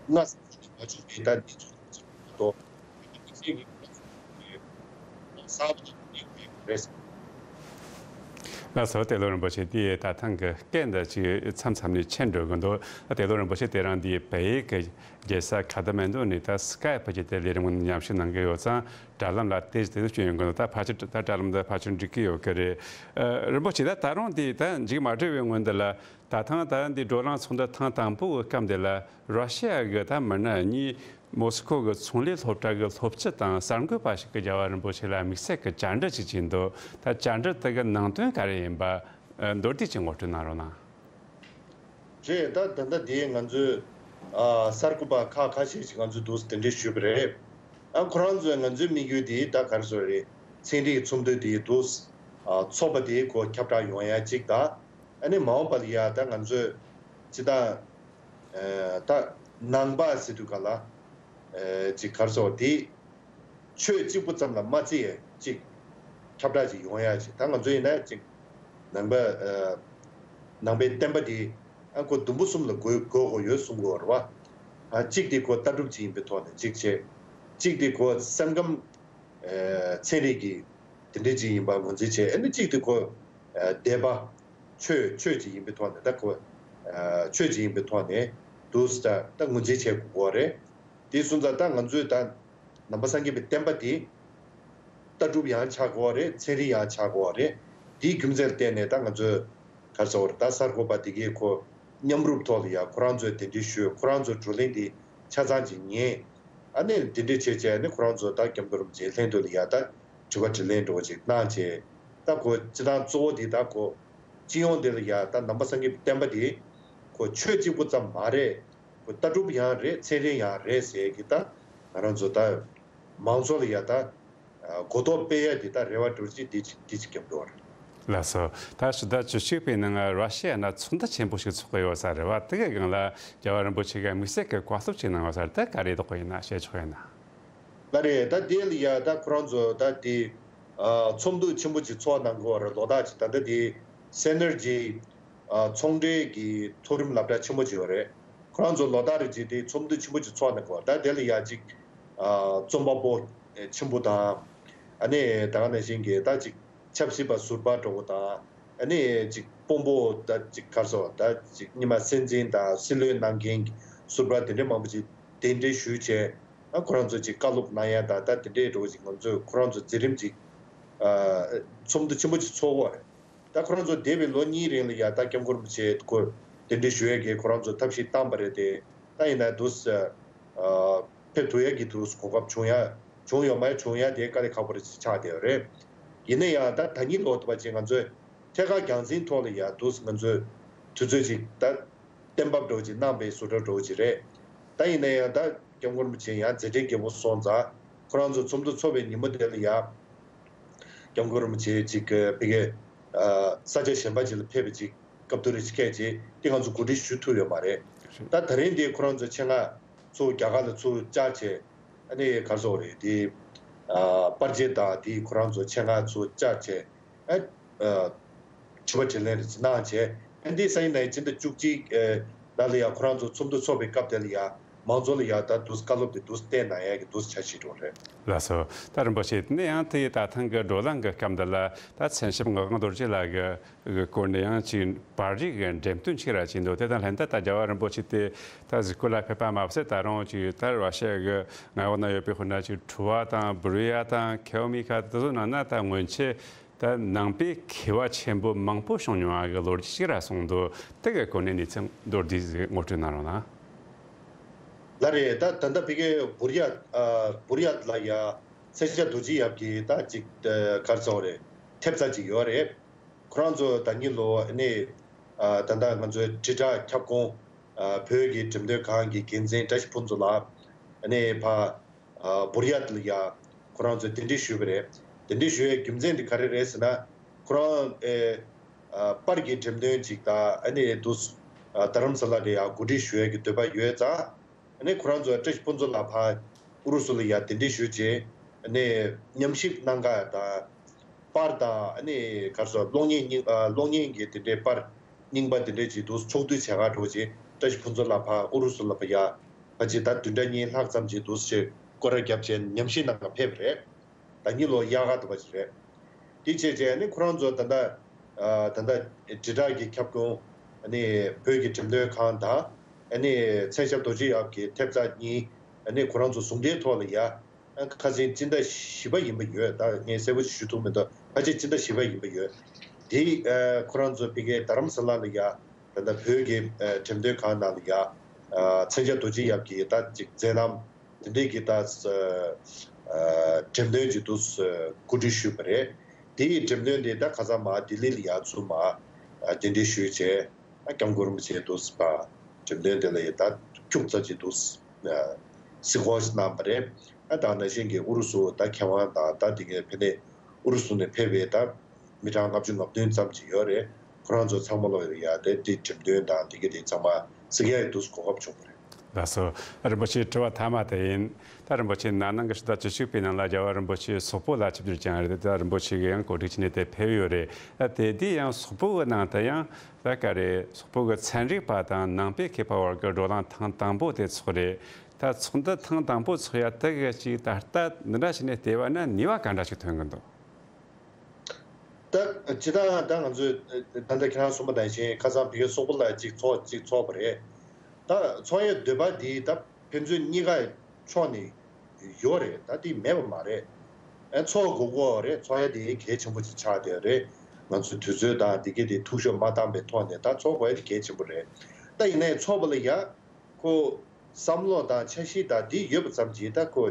སྔ་ས་ནས་མ་བྱུང་བའི་ད་འདི་ཚོ་ཚོ་དོ་ས་བ་ཅིག་རེད། ལགས་སོ། ཏེ་ལོ་རིན་པོ་ཆེ་དེ་ད་ཐེངས་ཀྱི་སྐད་འདི་ཅིག་མཚམས་མཚམས་ནས་ཆད་འགྲོ་གི་འདུག་ཏེ་ལོ་རིན་པོ་ཆེ་དེ་རིང་འདི་བལ་ཡུལ་གྱི་རྒྱལ་ས་ཁ་ཐ་མན་ཌུ་ནས་ད་སི་ཀའེ་ཕི་བརྒྱུད་དེ་ལས་རིམ་ངོ་མཉམ་ཞུགས་གནང་གི་ཡོད་ཙང་། དྲ་ལམ་ལ་དེ་དེ་ཚོ་བསྐྱོན་ཡོང་གི་འདུག་ད་ཕལ་ཆེར་ད་དྲ་ལམ་འདི་ཕལ་ཆེར་འགྲིག་གི་ཡོད་ཀྱི་རེད། ཨ་རིན་པོ་ཆེ་ད་ད་རུང་འདི་ད་མཇུག་མ་སྒྲིལ་བའི་སྔོན་འདི་ལ་ད་ཐེངས་ད་འདི་བགྲོ་གླེང་ཚོགས་འདུ་ཐེངས་དང་པོའི་སྐབས་འདི་ལ་ར་ཤི་ཡ་གི་ད་མི་སྣ་གཉིས་མོ་སི་ཁོ་གི་ཚོང་ལས་སློབ་གྲྭ་གི་སློབ་སྤྱི་དང་གསར་འགོད་པ་ཞིག་གིས་རྒྱལ་བ་རིན་པོ་ཆེ་ལ་དམིགས་བསལ་གྱི་བཅར་འདྲི་ཅིག་བྱས་འདུག་ད་བཅར་འདྲི་དེ་གི་ནང་དོན་ག་རེ་ཡིན་པ་ཨ་མདོར་བསྡུས་ཅིག་ངོ་སྤྲོད་གནང་རོགས་གནང་། རེད། ད་ད་ལྟ་དེ་ང་ཚོས་ཨ་གསར་འགོད་པ་ཁག་ཁ་ཤས་ཤིག་ང་ཚོས་འདུག་སེ་དེ་འདྲས་ཞུས་པ་རེད། ཨ་ཁོ་རང་ཚོས་ང་ཚོའི་དམིགས་ཡུལ་དེ་ད་ག་རེ་ཟེར་རེད། ཚན་རིག་ཚོགས་འདུ་དེ་འདུག་སེ་ཨ་ཚོགས་པ་དེ་ཁོ་ཁྱབ་བསྒྲགས་ཡོང་ཡ་གཅིག་དང་། ཨ་ནི་མ་འོངས་པ་ལ་ཡ་ད་ང་ཚོས་སྤྱི་བཏང་ཨ་ད་ནང་པ་ཟེར་དུས་ག་ལ་ཨ་ཅིག་ག་རེ་ཟེར་བ་དེ། ཆོས་གཅིག་པུ་ཙམ་ལ་མ་བརྩི་ཡས་གཅིག་ཁྱབ་བསྒྲགས་ཅིག་ཡོང་ཡ་ཅིག་ད་ང་ཚོ་ཡིན་ན་ཅིག་ནང་པ་ཨ་ནང་པའི་བསྟན་པ་འདི་ཨ་ཁོ་དུམ་བུ་གསུམ་ལ་བགོ་བགོ་དགོས་ཡོད་གསུང་གི་ཡོད་རེད་བ། ཨ་གཅིག་དེ་ཁོ་ལྟ་གྲུབ་ཅིག་ཡིན་པའི་ཐོག་ནས་གཅིག་བྱས། གཅིག་དེ་ཁོ་སེམས་ཁམས་ཨ་ཚན་རིག་གི་དེ་འདྲས་ཅིག་ཡིན་པ་ངོས་འཛིན་བྱས། ཨ་ནི་གཅིག་དེ་ཁོ་ཨ་དད་པ་ཆོས་ཆོས་ཅིག་ཡིན་པའི་ཐོག་ནས་ད་ཁོ་ཨ་ཆོས་ཅིག་ཡིན་པའི་ཐོག་ནས་འདུག་སེ་ད་ངོས་འཛིན་བྱེད་དགོས་ཀྱི་ཡོད་རེད། དེ་སོང་ཙང་ད་ང་ཚོས་ད་ནང་པ་སངས་རྒྱས་པའི་བསྟན་པ་འདི་ལྟ་གྲུབ་ཡང་ཆགས་དགོས་པ་རེད། ཚན་རིག་ཡང་ཆགས་དགོས་པ་རེད། དེའི་རྒྱུ་མཚན་ལ་བརྟེན་ནས་ད་ང་ཚོས་ག་རེ་ཟེར་དགོས་རེད། ད་གསར་འགོད་པ་དེ་གས་ཁོ་མཉམ་རུབ་ཐོག་ལ་ཡ་ཁོ་རང་ཚོས་གདན་འདྲེན་ཞུས། ཁོ་རང་ཚོའི་བགྲོ་གླེང་འདི་ཆ་ཚང་ཅིག་ཉན། ཨ་ནི་གདན་འདྲེན་བྱས་བྱས་ནས་ཁོ་རང་ཚོ་ད་སྐྱབས་མགོན་རིན་པོ་ཆེའི་ལྷན་དུ་ལ་ཡ་ད་དྲི་བ་དྲིས་ལན་འདྲ་བོ་ཅིག་གནང་བྱས། ད་ཁོ་སྤྱི་བཏང་གཙོ་བོ་འདི་ད་ཁོ་སྤྱི་ཡོངས་འདི་ལ་ཡ་ད་ནང་པ་སངས་རྒྱས་པའི་བསྟན་པ་འདི་ཁོ་ཆོས་གཅིག་པུ་ཙམ་མ་རེད། ཁོ་ལྟ་གྲུབ་ཡང་རེད། ཚན་རིག་ཡང་རེད་ཟེར་གི་ད་ང་རང་ཚོ་ད་མང་ཚོགས་ལ་ཡ་ད་གོ་རྟོགས་སྤེལ་ཡ་འདི་ད་རེ་བ་འདྲ་བོ་ཅིག་འདི་ཅིག་འདི་ཅིག་རྒྱབ་འགྲོ་བ་རེད། ལགས་སོ། ད་ཕྱི་ཟླ་བཅུ་གཅིག་པའི་ནང་ར་ཤི་ཡ་ནང་ཚོགས་འདུ་ཆེན་པོ་ཞིག་ཚོགས་ཀྱི་ཡོད་ས་རེད་བ། དེ་གའི་སྒང་ལ་རྒྱལ་བ་རིན་པོ་ཆེ་གིས་དམིགས་བསལ་གྱི་བཀའ་སློབ་ཅིག་གནང་ཡོད་ས་རེད། ད་ག་རེ་འདུག་གོ་ཡིན་ན་བཤད་ཆོག་ཡིན་ན། ལགས་རེད། ད་དེ་ལ་ཡ་ད་ཁོ་རང་ཚོ་ད་དེ་ཨ་ཚོགས་འདུ་ཆེན་པོ་ཅིག་ཚོགས་གནང་གི་ཡོད་རེད། ལོ་རྟག་ཅིག་ད་ལྟ་དེ་སེ་ནར་ཇི་ཨ་ཚོང་འབྲེལ་གྱི་མཐོ་རིམ་སློབ་གྲྭ་ཆེན་པོ་ཅིག་ཡོད་རེད། ཁོ་རང་ཚོ་ལོ་རྟག་རེ་ཅིག་དེ་ཚོགས་འདུ་ཆེན་པོ་ཅིག་ཚོགས་གནང་གི་ཡོད་རེད། ད་དེ་ལ་ཡ་ཅིག་ཨ་རྩོམ་པ་པོ་ཆེན་པོ་དང་། ཨ་ནི་ད་ག་ནང་བཞིན་གྱི་ད་ཅིག་ཆབ་སྲིད་པ་ཟུར་པ་འདྲ་བོ་དང་། ཨ་ནི་ཅིག་དཔོན་པོ་ད་ཅིག་ག་རེ་ཟེར་ད་ཅིག་སྔོན་མ་སྲིད་འཛིན་དང་སྲིད་བློན་གནང་མཁན་གྱི་ཟུར་པ་དེ་འདྲའི་མང་པོ་ཅིག་གདན་འདྲེན་ཞུས་བྱས། ཨ་ཁོ་རང་ཚོ་ཅིག་བཀའ་སློབ་གནང་ཡ་དང་ད་དེ་འདྲའི་འདྲ་བོ་ཅིག་ང་ཚོས་ཁོ་རང་ཚོ་མཛད་རིམ་ཅིག་ ཨ་ཚོགས་འདུ་ཆེན་པོ་ཅིག་ཚོགས་ཀྱི་ཡོད་རེད། ད་ཁོ་རང་ཚོ་འདས་པའི་ལོ་གཉིས་རིང་ལ་ཡ་ད་སྐྱབས་མགོན་རིན་པོ་ཆེ་ཁོ་གདན་འདྲེན་ཞུ་ཡས་ཀྱི་ཁོ་རང་ཚོ་ཐབས་ཤེས་བཏང་པ་རེད་དེ། ད་ཡིན་ན་འདུག་སེ་ཨ་ཕེབས་ཐུབ་ཡས་ཀྱི་འདུག་སེ་གོ་སྐབས་བྱུང་ཡ་བྱུང་ཡོད་མ་ཡོད་བྱུང་ཡ་དེ་དཀའ་ལས་ཁག་པོ་རེད་ཅེས་ཆགས་བསྡད་ཡོད་རེད། ཡིན་ན་ཡང་ད་ད་ཉིད་ལོ་དུ་བ་ཅིག་ང་ཚོས་ཐད་ཀར་རྒྱང་འཛིན་ཐོག་ལ་ཡ་འདུག་སེ་ང་ཚོས་དུས་ཚོད་ཅིག་ད་གཏན་ཕབ་འདྲ་བོ་ཅིག་གནང་པའི་བཟོ་འདྲ་འདྲ་བོ་ཅིག་རེད། ད་ཡིན་ན་ཡང་ད་སྐྱབས་མགོན་རིན་པོ་ཆེ་ཡང་མཛད་བྲེལ་རྒྱས་པོ་སོང་ཙང་ཁོ་རང་ཚོ་ཚོགས་འདུ་ཚོགས་པའི་ཉིན་མོ་དེ་ལ་ཡ་སྐྱབས་མགོན་རིན་པོ་ཆེ་ཅིག་ཕ་གིའི་ས་ཆ་གཞན་པ་ཅིག་ལ་ཕེབས་པ་ཅིག་སྐབས་ཐོག་རེ་ཅིག་སྐད་ཅིག་དེ་ང་ཚོ་གོ་སྒྲིག་ཞུ་ཐུབ་ཡོད་མ་རེད། ད་ད་རིང་འདི་ཁོ་རང་ཚོ་ཆེད་མངགས་ཚུར་རྒྱ་གར་ལ་ཚུར་བཅར་བྱས། ཨ་ནི་ག་རེ་ཟེར་དགོས་རེད། དེ་ཨ་པར་ཆས་དང་དེ་ཁོ་རང་ཚོ་ཆེད་མངགས་ཚུར་བཅར་བྱས། ཨ་ཨ་དྲི་བ་དྲིས་ལན་རེ་ཅིག་གནང་བྱས། ཨ་འདི་སང་ཉིན་ནས་སྤྱི་ཟླ་བཅུ་གཅིག་ཨ་ནང་ལ་ཡ་ཁོ་རང་ཚོ་ཚོགས་འདུ་ཚོགས་པའི་སྐབས་དེ་ལ་ཡ་མང་ཚོགས་ལ་ཡ་ད་འདུག་སེ་བཀའ་སློབ་དེ་འདུག་སེ་བསྟན་གནང་ཡ་གི་འདུག་སེ་འཆར་གཞི་འདྲ་བོ་རེད། ལགས་སོ། ད་རིན་པོ་ཆེ་དེ་ནས་ཡང་དེ་ད་ཐེངས་ཀྱི་བགྲོ་གླེང་གི་སྐབས་འདི་ལ་ད་མཚན་ཞབས་ངག་དབང་རྡོ་རྗེ་ལགས་ཀྱི་གི་སྐོར་ནས་ཡང་ཅིག་པར་རིས་ཀྱི་འགྲེམས་སྟོན་ཅིག་ར་ཅིག་འདུག་དེ་དང་ལྷན་དུ་ད་རྒྱལ་བ་རིན་པོ་ཆེ་དེ་ད་གཟིགས་སྐོར་ལ་ཕེབས་པ་མ་ཟད་ད་རུང་ཅིག་ད་ར་ཤ་གི་ངག་དབང་ན་ཡོད་པའི་ཧུ་ན་ཅིག་ཁྲུ་བ་དང་བུ་རི་ཡ་དང་ཁེའུ་མི་ཁ་དེ་ཚོ་ནང་ན་ད་སྔོན་ཆད་ད་ནང་པའི་མཁས་པ་ཆེན་པོ་མང་པོ་བྱུང་མྱོང་བ་གི་ལོ་རྒྱུས་ཅིག་ར་གསུངས་འདུག་དེ་གི་སྐོར་ནས་གནས་ཚུལ་མདོར་བསྡུས་ཤིག་ངོ་སྤྲོད་གནང་རོགས་གནང་། ལགས་རེད། ད་ད་ལྟ་ཕ་གིའི་བུ་རི་ཡ་ཨ་བུ་རི་ཡ་ལ་ཡ་མཚན་ཞབས་རྡོ་རྗེ་ཡབ་ཀྱི་ད་ཅིག་ཨ་ག་རེ་ཟེར་དགོས་རེད། ཐེབས་རྩ་ཅིག་ཡོད་རེད། ཁོ་རང་ཚོ་ད་ཉིན་ལོ་ཨ་ནི་ཨ་ད་ལྟ་ང་ཚོའི་དྲིལ་བསྒྲགས་ཁྱབ་ཁོངས་ཨ་བོད་ཀྱི་འགྲེམས་སྟོན་ཁང་གི་འགན་འཛིན་བཀྲ་ཤིས་ཕུན་ཚོགས་ལགས་ཨ་ནི་ཕ་ཨ་བུ་རི་ཡ་ལ་ཡ་ཁོ་རང་ཚོས་གདན་འདྲེན་ཞུས་པ་རེད། གདན་འདྲེན་ཞུ་ཡའི་རྒྱུ་མཚན་དེ་ག་རེ་རེད་ཟེར་ན། ཁོ་རང་ཨེ་ཨ་པར་གྱི་འགྲེམས་སྟོན་ཅིག་དང་ཨ་ནི་འདུག་སེ་ཨ་རྡ་རམ་ས་ལ་ལ་ཡ་གོ་སྒྲིག་ཞུ་ཡ་གི་འདོད་པ་ཡོད་ཙང་། ཨ་ནི་ཁོ་རང་ཚོ་བཀྲ་ཤིས་ཕུན་ཚོགས་ལགས་ཕར་ཨུ་རུ་སུ་ལ་ཡ་གདན་འདྲེན་ཞུས་རྗེས་ཨ་ནི་ཉམས་ཞིབ་གནང་ག་དང་། པར་དང་ཨ་ནི་ག་རེ་ཟེར་གློག་བརྙན་རྙིང་ཨ་གློག་བརྙན་གྱི་དེ་འདྲའི་པར་རྙིང་པ་དེ་འདྲའི་ཅིག་འདུག་སེ་ཕྱོགས་བསྡུས་བྱེད་ག་འགྲོ་རྗེས་བཀྲ་ཤིས་ཕུན་ཚོགས་ལགས་ཕར་ཨུ་རུ་སུ་ལ་ཕར་ཡ་ཕར་ཅིག་ད་བདུན་ཕྲག་གཉིས་ལྷག་ཙམ་ཅིག་འདུག་སེ་སྐོར་ར་བརྒྱབ་བྱས་ཉམས་ཞིབ་གནང་ག་ཕེབས་པ་རེད། ད་ཉིན་ལོ་དབྱར་ཁ་དུ་བ་ཞིག་རེད། དེ་བྱས་རྗེས་ནི་ཁོ་རང་ཚོ་ད་ལྟ་ཨ་ད་ལྟ་དྲིལ་བསྒྲགས་ཀྱི་ཁྱབ་ཁོངས་ཨ་ནི་བོད་ཀྱི་འགྲེམས་སྟོན་ཁང་དང་ཨ་ནི་མཚན་ཞབས་རྡོ་རྗེ་ཡབ་ཀྱི་ཐེབས་རྩ་གཉིས་ཨ་ནི་ཁོ་རང་ཚོ་ཟུང་འབྲེལ་ཐོག་ལ་ཡ་ཨ་ཁ་སང་སྤྱི་ཟླ་བཞི་པ་ཡིན་པ་ཡོད། ད་ངས་གསལ་པོ་ཞིག་ཞུ་ཐུབ་མི་འདུག་ཕལ་ཆེར་སྤྱི་ཟླ་བཞི་པ་ཡིན་པ་ཡོད། དེ་ཨ་ཁོ་རང་ཚོ་ཕ་གིའི་རྡ་རམ་ས་ལ་ལ་ཡ་ད་ལྟ་བོད་ཀྱི་ཨ་འགྲེམས་སྟོན་ཁང་ནང་ལ་ཡ་ཨ་མཚན་ཞབས་རྡོ་རྗེ་ཡབ་ཀྱི་ད་ཅིག་མཛད་རྣམ། དེ་འདྲའི་གི་ད་ཨ་འགྲེམས་སྟོན་ཅིག་འདུག་སེ་གོ་སྒྲིག་ཞུས་པ་རེད། དེ་ཡི་འགྲེམས་སྟོན་དེ་ད་ཁ་སང་མར་ལྡི་ལི་ལ་ཡ་ཚུར་མར་ཨ་གདན་འདྲེན་ཞུས་བྱས་ཨ་སྐྱབས་མགོན་རིན་པོ་ཆེ་འདུག་སེ་ཕར་འགྲེམས་སྟོན་དེ་ལ་ཡ་ད་ཁྱུག་ཙམ་ཅིག་འདུག་སེ་ཨ་གཟིགས་སྐོར་ཞིག་གནང་བ་རེད། ཨ་ད་ནང་བཞིན་གྱི་ཨུ་རུ་སུ་ད་མཁས་དབང་དང་ད་དེ་གའི་ཕ་གིའི་ཨུ་རུ་སུ་ནས་ཕེབས་པའི་ད་མི་གྲངས་ལྔ་བཅུ་ང་བདུན་ཙམ་ཅིག་ཡོད་རེད། ཁོ་རང་ཚོ་ཚང་མ་ལོག་ཡོད་རེད་ཡ། དེ་དེ་འགྲེམས་སྟོན་དང་དེ་ག་དེ་ཚང་མ་གཟིགས་ཡ་ཡི་འདུག་གོ་སྐབས་བྱུང་བ་རེད། ལགས་སོ། རིན་པོ་ཆེའི་དྲི་བ་མཐའ་མ་དེ་ཡིན། ད་རིན་པོ་ཆེ་ན་ནིང་གི་ཕྱི་ཟླ་བཅུ་གཅིག་པའི་ནང་ལ་རྒྱལ་བ་རིན་པོ་ཆེ་སོག་པོ་ལ་ཆིབས་བསྒྱུར་བསྐྱངས་རེད། ད་རིན་པོ་ཆེ་གིས་ཡང་གོ་སྒྲིག་བྱས་ནས་དེ་ཕེབས་ཡོད་རེད། ཨ་དེ་དུས་ཡང་སོག་པོ་གི་ནང་དུ་ཡང་ད་ག་རེ་སོག་པོ་གི་ཚན་རིག་པ་དང་ནང་པའི་མཁས་པ་བར་གྱི་བགྲོ་གླེང་ཐེངས་དང་པོ་དེ་ཚོགས་རེད། ད་ཚོགས་འདུ་ཐེངས་དང་པོ་ཚོགས་ཡ་དེ་གི་ཅིག་ད་ལྟ་འདི་འདྲ་བྱས་ནས་བལྟས་པ་ན་ནུས་པ་ག་འདྲ་ཞིག་ཐོན་གི་འདུག་ད་སྤྱིར་བཏང་ད་ང་ཚོས་ད་ལྟ་ཁྱེད་རང་གསུངས་པ་ནང་བཞིན་ཁ་སང་བོད་སོག་པོ་ལ་གཅིག་ཚོགས་གཅིག་ཚོགས་པ་རེད། ད་ཚོགས་ཡས་འདོད་པ་འདི་ད་ཕན་ཚུན་གཉིས་ཀ་ཕྱོགས་ནས་ཡོད་རེད། ད་འདི་མེད་པ་མ་རེད། ཨ་ཚོགས་དགོས་ཀྱི་ཡོད་རེད། ཚོགས་ཡས་འདི་གལ་ཆེན་པོ་ཅིག་ཆགས་བསྡད་ཡོད་རེད། ང་ཚོའི་དུས་ཚོད་དང་འདི་གས་དེ་འཐུས་ཤོར་མ་བཏང་པའི་ཐོག་ནས་ད་ཚོགས་དགོས་ཡས་འདི་གལ་ཆེན་པོ་རེད། ད་ཡིན་ནའི་ཚོགས་པ་ལ་ཡ། ཁོ་བསམ་བློ་དང་འཆར་གཞི་དང་འདི་ཡོད་པ་ཙམ་གྱིས་ད་ཁོ་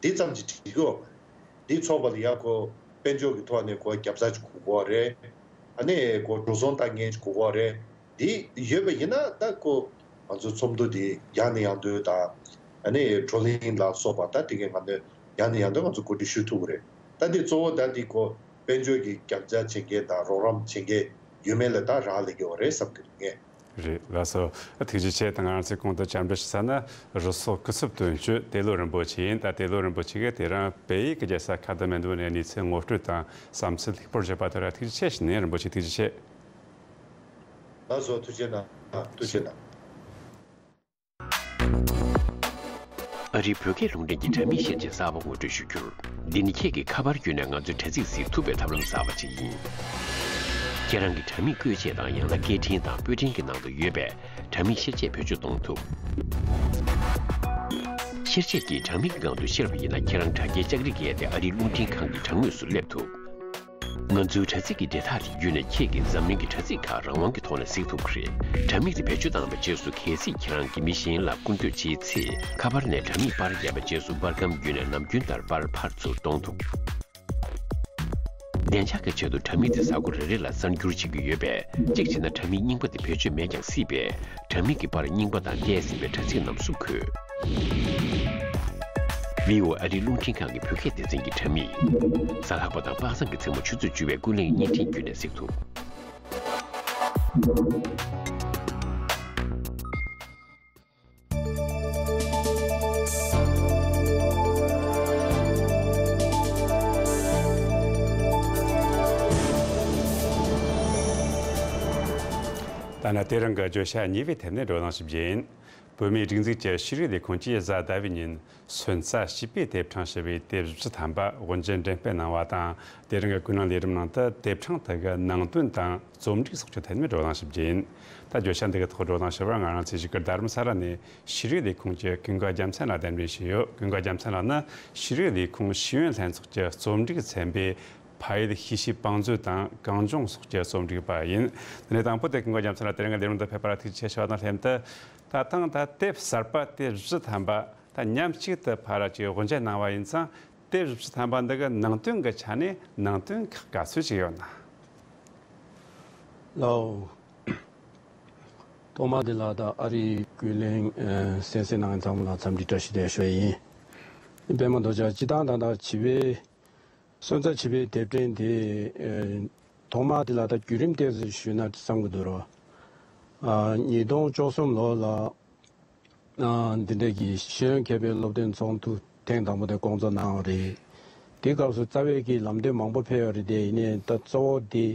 འདི་ཙམ་གྱིས་འགྲིག་གི་ཡོད་མ་རེད། འདི་ཚོགས་པ་ལ་ཡ་ཁོ་དཔལ་འབྱོར་གྱི་ཐོག་ནས་ཁོ་རྒྱབ་རྩ་ཅིག་དགོས་ཀྱི་ཡོད་རེད། ཨ་ནི་ཁོ་འགྲོ་སོང་བཏང་མཁན་ཅིག་དགོས་ཀྱི་ཡོད་རེད། འདི་ཡོད་པ་ཡིན་ན་ད་ཁོ་ང་ཚོ་ཚོགས་འདུ་འདི་ཡང་ནས་ཡང་དུ་དང་ཨ་ནི་བགྲོ་གླེང་ལ་སོགས་པ་ད་དེ་གའི་ང་ཚོས་ཡང་ནས་ཡང་དུ་ང་ཚོ་གོ་སྒྲིག་ཞུ་ཐུབ་ཀྱི་རེད། ད་འདི་གཙོ་བོ་ད་འདི་ཁོ་དཔལ་འབྱོར་གྱི་རྒྱབ་རྩ་བྱེད་མཁན་དང་རོགས་རམ་བྱེད་མཁན་ཡོད་མེད་ལ་ད་རག་ལས་ཀྱི་ཡོད་རེད་བསམ་གྱི་འདུག་ངས། རེད། ལགས་སོ། ཐུགས་རྗེ་ཆེ། ད་ང་རང་ཚོས་གོང་དུ་བཅར་འདྲི་ཞུ་ས་ན་རུ་སོག་སྐུ་ཚབ་དོན་གཅོད་ཏེ་ལོ་རིན་པོ་ཆེ་ཡིན། ད་ཏེ་ལོ་རིན་པོ་ཆེ་གིས་དེ་རིང་བལ་ཡུལ་གྱི་རྒྱལ་ས་ཁ་ཐ་མན་ཌུ་ནས་གནས་ཚུལ་ངོ་སྤྲོད་དང་བསམ་ཚུལ་ལེགས་པོར་བརྗོད་པ་དེ་ལ་ཐུགས་རྗེ་ཆེ་ཞུ་ནས། རིན་པོ་ཆེ་ཐུགས་རྗེ་ཆེ། ལགས་སོ། ཐུགས་རྗེ་གནང་། ཐུགས་རྗེ་གནང་། ཨ་རིའི་བོད་སྐད་རླུང་འཕྲིན་གྱི་དྲ་མིག་ཤེར་ཆས་གསར་པ་ངོ་སྤྲོད་ཞུ་རྒྱུར། འདི་ནི་ཁྱེད་ཀྱིས་ཁ་པར་བརྒྱུད་ནས་ང་ཚོའི་དྲ་ཚིགས་གཟིགས་ཐུབ་པའི་ཐབས་ལམ་གསར་པ་ཅིག་ཡིན། ཁྱེད་རང་གི་དྲ་མིག་བཀོལ་ཆས་དང་ཡང་ན་སྐད་འཕྲིན་དང་པོད་འཕྲིན་གྱི་ནང་དུ་ཡོད་པའི་དྲ་མིག་ཤེར་ཆས་བེད་སྤྱོད་གཏོང་ཐུབ། ཤེར་ཆས་ཀྱིས་དྲ་མིག་གི་སྒང་དུ་ཤར་བ་ཡིན་ན་ཁྱེད་རང་དྲ་རྒྱའི་ལྕགས་རིགས་བརྒལ་ཏེ་ཨ་རིའི་རླུང་འཕྲིན་ཁང་གི་དྲ་ངོས་སུ་སླེབས་ཐུབ། ང་ཚོའི་དྲ་ཚིགས་ཀྱི་འབྲེལ་ཐག་དེ་བརྒྱུད་ནས་ཁྱེད་ཀྱིས་འཛམ་གླིང་གི་དྲ་ཚིགས་ཁག་རང་དབང་གི་ཐོག་ནས་གཟིགས་ཐུབ་ཀྱི་རེད། དྲ་མིག་དེ་བེད་སྤྱོད་བཏང་བའི་རྗེས་སུ། གལ་སྲིད་ཁྱེད་རང་གིས་མི་གཞན་ལ་སྐུར་སྐྱོད་བྱེད་ཚེ། ཁ་པར་ནས་དྲ་མིག་པར་བརྒྱབ་པའི་རྗེས་སུ། པར་སྒམ་བརྒྱུད་ནས་ནམ་རྒྱུན་ལྟར་པར་ཕར་ཚུར་གཏོང་ཐུབ། བདེ་འཇགས་ཀྱི་ཆེད་དུ་དྲ་མིག་དེ་གཟའ་འཁོར་རེ་རེ་ལ་གསར་འགྱུར་བྱེད་ཀྱི་ཡོད་པས། གཅིག་བྱས་ན་དྲ་མིག་རྙིང་པ་དེ་བེད་སྤྱོད་མེད་ཀྱང་སྲིད་པས། དྲ་མིག་གི་པར་རྙིང་པ་དང་བལྟས་ཟིན་པའི་དྲ་ཚིགས་རྣམས་སུ་འཁོད། བྷི་ཨོ་ཨེ་ཨ་རིའི་རླུང་འཕྲིན་ཁང་གི་བོད་སྐད་སྡེ་ཚན་གྱི་དྲ་མིག་གཟའ་ལྷག་པ་དང་པ་སངས་ཀྱི་མཚན་མོ་ཆུ་ཚོད་བཅུ་པའི་ཀུན་གླེང་བརྙན་འཕྲིན་བརྒྱུད་ནས་གཟིགས་ཐུབ། ད་ནི་དེ་རིང་གི་བརྗོད་བྱ་གཉིས་པའི་ཐད་ནས་བགྲོ་གླེང་ཞིག་བྱེད་ཡིན། བོད་མིའི་སྒྲིག་འཛུགས་ཀྱི་ཤེས་རིག་ལས་ཁུངས་ཀྱིས་གཟའ་ཟླ་བའི་ཉིན་སོན་རྩ་བྱིས་པའི་དེབ་ཕྲེང་ཞེས་པའི་དེབ་བཞི་ཐམ་པ་དབུ་འབྱེད་འགྲེམས་སྤེལ་གནང་བ་དང་། དེ་རིང་གི་ཀུན་གླེང་ལས་རིམ་ནང་དུ་དེབ་ཕྲེང་དེ་གི་ནང་དོན་དང་རྩོམ་སྒྲིག་སོགས་ཀྱི་ཐད་ནས་བགྲོ་གླེང་ཞིག་བྱེད་ཡིན། ད་བརྗོད་བྱ་འདི་གི་ཐོག་བགྲོ་གླེང་ཞུ་བར་ང་རང་ཚོས་བཞུགས་སྒར་རྡ་རམ་ས་ལ་ནས་ཤེས་རིག་ལས་ཁུངས་ཀྱི་ཀུན་དགའ་རྒྱལ་མཚན་ལགས་གདན་འདྲེན་བྱས་ཡོད། ཀུན་དགའ་རྒྱལ་མཚན་ལགས་ནི་ཤེས་རིག་ལས་ཁུངས་ཤེས་ཡོན་ལྷན་ཚོགས་ཀྱི་རྩོམ་སྒྲིག་ཚན་པའི་ཕ་ཡུལ་ཤེས་བྱའི་བང་མཛོད་དང་གངས་ལྗོངས་སོགས་ཀྱི་རྩོམ་སྒྲིག་པ་ཡིན། དེ་ནས་དང་པོ་དེ་ཀུན་དགའ་རྒྱལ་མཚན་ལགས་དེ་རིང་གི་ལས་རིམ་དུ་ཕེབས་པར་ཐུགས་རྗེ་ཆེ་ཞུ་བ་དང་ལྷན་དུ། ད་ཐེངས་ད་དེབ་གསར་པ་དེབ་བཞི་ཐམ་པ་ད་མཉམ་གཅིག་ཏུ་ཕར་ཅིག་དབུ་འབྱེད་གནང་བ་ཡིན་ཙང་། དེབ་བཞི་ཐམ་པ་འདི་གི་ནང་དོན་གྱི་ཆ་ནས་ནང་དོན་ཁག་ག་ཚོད་ཅིག་ཡོད་ན། ལའོ། ཐོག་མ་དེ་ལ་ད་ཨ་རིའི་ཀུན་གླེང་ཨ་གསན་གཟིགས་གནང་མཁན་ཚང་མ་ལ་འཚམས་འདྲི་བཀྲ་ཤིས་བདེ་ལེགས་ཞུ་ཡི་ཡིན། པད་མ་རྡོ་རྗེ་སྤྱིར་བཏང་ད་ལྟ་བྱིས་པའི་སོན་རྩ་བྱིས་པའི་དེབ་ཕྲེང་དེ་ཨ་ཐོག་མ་དེ་ལ་ད་བརྒྱུད་རིམ་ཏོག་ཙམ་ཞུས་ན་བསམ་གྱི་འདུག་རོ། ཨ་ཉིས་སྟོང་བཅུ་གསུམ་ལོ་ལ། ཨ་འདི་འདྲ་གི་ཤེས་ཡོན་མཁས་པའི་སློབ་སྟོན་ཚོགས་འདུ་ཐེངས་དང་པོ་དེ་བསྐོང་ཚོགས་གནང་བ་རེད། དེ་སྐབས་སུ་རྩ་བའི་གི་ལམ་སྟོན་མང་པོ་ཕེབས་ཡོད་རེད་དེ། ཡིན་ནའི་ད་གཙོ་བོ་དེ་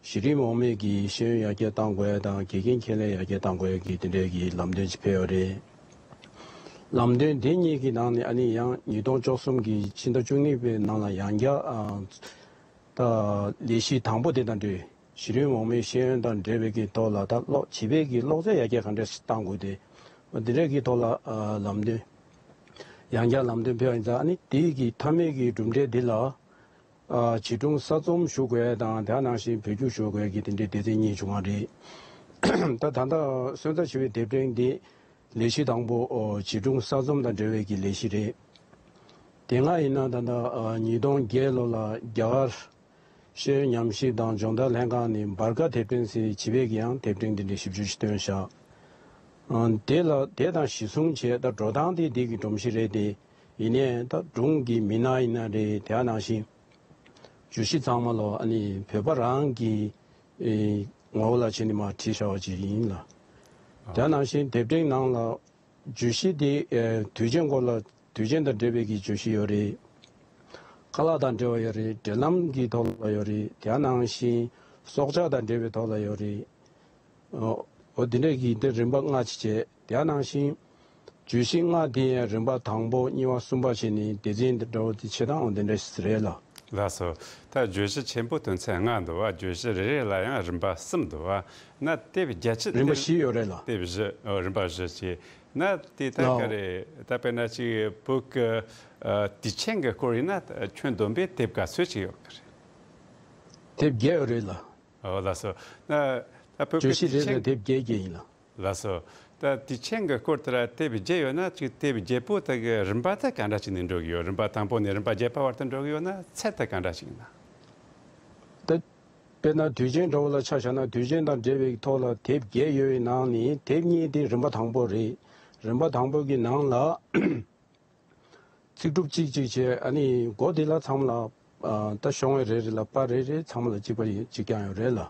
གཞི་རིམ་འོག་མའི་གི་ཤེས་ཡོན་ཡར་རྒྱས་གཏང་དགོས་ཡ་དང་། དགེ་རྒན་ཁྱད་ལས་ཡར་རྒྱས་གཏང་དགོས་ཡ་གི་དེ་འདྲའི་གི་ལམ་སྟོན་ཅིག་ཕེབས་ཡོད་རེད། ལམ་སྟོན་དེ་གཉིས་ཀྱི་ནང་ནས་ཨ་ནི་ཡང་ཉིས་སྟོང་བཅུ་གསུམ་གི་ཕྱི་ཟླ་བཅུ་གཉིས་པའི་ནང་ལ་ཡང་བསྐྱར་ཨ། ད་ལས་གཞི་དང་པོ་དེ་དང་འབྲེལ། གཞི་རིམ་འོག་མའི་ཤེས་ཡོན་དང་འབྲེལ་བའི་གི་ཐོག་ལ་ད་ཀློག་བྱིས་པའི་གི་ཀློག་རྩལ་ཡར་རྒྱས་ག་འདྲས་གཏང་དགོས་དེ། འདི་འདྲའི་གི་ཐོག་ལ་ཨ་ལམ་སྟོན། ཡང་བསྐྱར་ལམ་སྟོན་ཕེབས་པ་ཡིན་ཙང་། ཨ་ནི་དེའི་གི་མཐའ་མའི་གི་གྲུབ་འབྲས་འདི་ལ་ཨ་བྱིས་སྒྲུང་གསར་རྩོམ་ཞུ་དགོས་ཡ་དང་། དེ་ནང་བཞིན་བོད་བསྒྱུར་ཞུ་དགོས་ཡ་གི་དེ་འདྲའི་སྡེ་ཚན་གཉིས་བྱུང་བ་རེད། ད་ད་ལྟ་སོན་རྩ་བྱིས་པའི་དེབ་ཕྲེང་འདི་ལས་གཞི་དང་པོ་ཨོ་བྱིས་སྒྲུང་གསར་རྩོམ་དང་འབྲེལ་བའི་གི་ལས་གཞི་རེད། དེ་སྔ་ཡིན་ན་ད་ལྟ་ཨ་ཉིས་སྟོང་བརྒྱད་ལོ་ལ་རྒྱ་གར་ཤེས་ཡོན་ཉམས་ཞིབ་དང་སྦྱོང་བརྡར་ལྷན་ཁང་ནས་འབར་ཁ་དེབ་ཕྲེང་ཟེར་བྱིས་པའི་གི་ཡང་དེབ་ཕྲེང་འདི་འདྲའི་ཞིབ་འཇུག་ཞིག་བཏོན་བཞག་ཨ་དེ་ལ་དེ་དང་གཞི་བཟུང་བྱས། ད་འགྲོ་སྟངས་དེ་འདི་གི་སྒྲོམ་གཞི་རེད་དེ། ཡིན་ནའི་ད་སྒྲུང་གི་མི་སྣ་ཡིན་ན་རེད། དེ་ནང་བཞིན་བརྗོད་གཞི་ཚང་མ་ལོ་ཨ་ནི་བོད་པ་རང་གི་ཨེ་ངོ་བོ་ལ་བྱས་ནས་མར་བྲིས་བཞག་པ་ཅིག་ཡིན་ལ། དེ་ནང་བཞིན་དེབ་ཕྲེང་ནང་ལ་བརྗོད་གཞི་དེ་ཨེ་དུས་ཆེན་སྐོར་ལ། དུས་ཆེན་དང་འབྲེལ་བའི་གི་བརྗོད་གཞི་ཡོད་རེད། ཁ་ལག་དང་འབྲེལ་བ་ཡོད་རེད། འབྲེལ་ལམ་གྱི་ཐོག་ལ་ཡོད་རེད། དེ་ནང་བཞིན་སྲོག་ཆགས་དང་འབྲེལ་བའི་ཐོག་ལ་ཡོད་རེད། ཨོ་འོ་དེ་འདྲ་གི་དེ་རིམ་པ་ལྔ་ཅིག་བྱས། དེ་ནང་བཞིན་བརྗོད་གཞི་ལྔ་དེ་ཡང་རིམ་པ་དང་པོ་གཉིས་པ་གསུམ་པ་བྱས་ནས་སྡེ་ཚན་དེ་འདྲ་བོ་དེ་བྱེད་སྟངས་འོ་དེ་འདྲ་ཞིག་རེད་ལ། ལགས་སོ། ད་བརྗོད་གཞི་ཆེན་པོ་དོན་ཚན་ལྔ་འདུག་བ། བརྗོད་གཞི་རེ་རེ་ལ་ཡང་རིམ་པ་གསུམ་འདུག་བ། ན་དེབ་བརྒྱད་ཅུ། རིམ་པ་བཞི་ཡོད་རེད་ལ། དེབ་བཞི། ཨོ་རིམ་པ་བཞི་བྱས་ན་དེ་ད་ལའོ། ག་རེ། ད་དཔེར་ན་ཅིག་བོད་ཀྱི་ཨ་དུས་ཆེན་གྱི་སྐོར་ཡིན་ན་ཁྱོན་བསྡོམས་པས་དེབ་ག་ཚོད་ཅིག་ཡོད་གི་རེད། དེབ་བརྒྱད་ཡོད་རེད་ལ། ཨོ་ལགས་སོ། ན་ད་བོད་ཀྱི་བརྗོད་གཞི་དུས་རེ་ཆེན། ལ་དེབ་བརྒྱད་བརྒྱད་ཡིན་ལ། ལགས་སོ། ད་དུས་ཆེན་གྱི་སྐོར་དེ་ལ་དེབ་བརྒྱད་ཡོད་ན། ཅིག་དེབ་བརྒྱད་པོ་དེ་གི་རིམ་པ་དེ་ག་འདྲ་ཅིག་ནས་འགྲོ་གི་ཡོད། རིམ་པ་དང་པོ་ནས་རིམ་པ་བརྒྱད་པ་བར་དུ་འགྲོ་གི་ཡོད་ན། ཚད་དེ་ག་འདྲ་ཅིག་ཡིན་ན། ད་དཔེར་ན་དུས་ཆེན་འདྲ་བོ་ལ་ཆ་བཞག་ན། དུས་ཆེན་དང་འབྲེལ་བའི་ཐོག་ལ་དེབ་བརྒྱད་ཡོད་པའི་ནང་ནས་དེབ་གཉིས་དེ་རིམ་པ་དང་པོ་རེད། རིམ་པ་དང་པོ་གི་ནང་ལ་ཚིག་གྲུབ་གཅིག་གཅིག་བྱས། ཨ་ནི་མགོ་དེ་ལ་ཚང་མ་ལ་ཨ་ད་ཤོང་བའི་རེ་རེ་ལ་པར་རེ་རེ་ཚང་མ་ལ་གཅིག་པ་ཡིན་གཅིག་རྐྱང་ཡོད་རེད་ལ།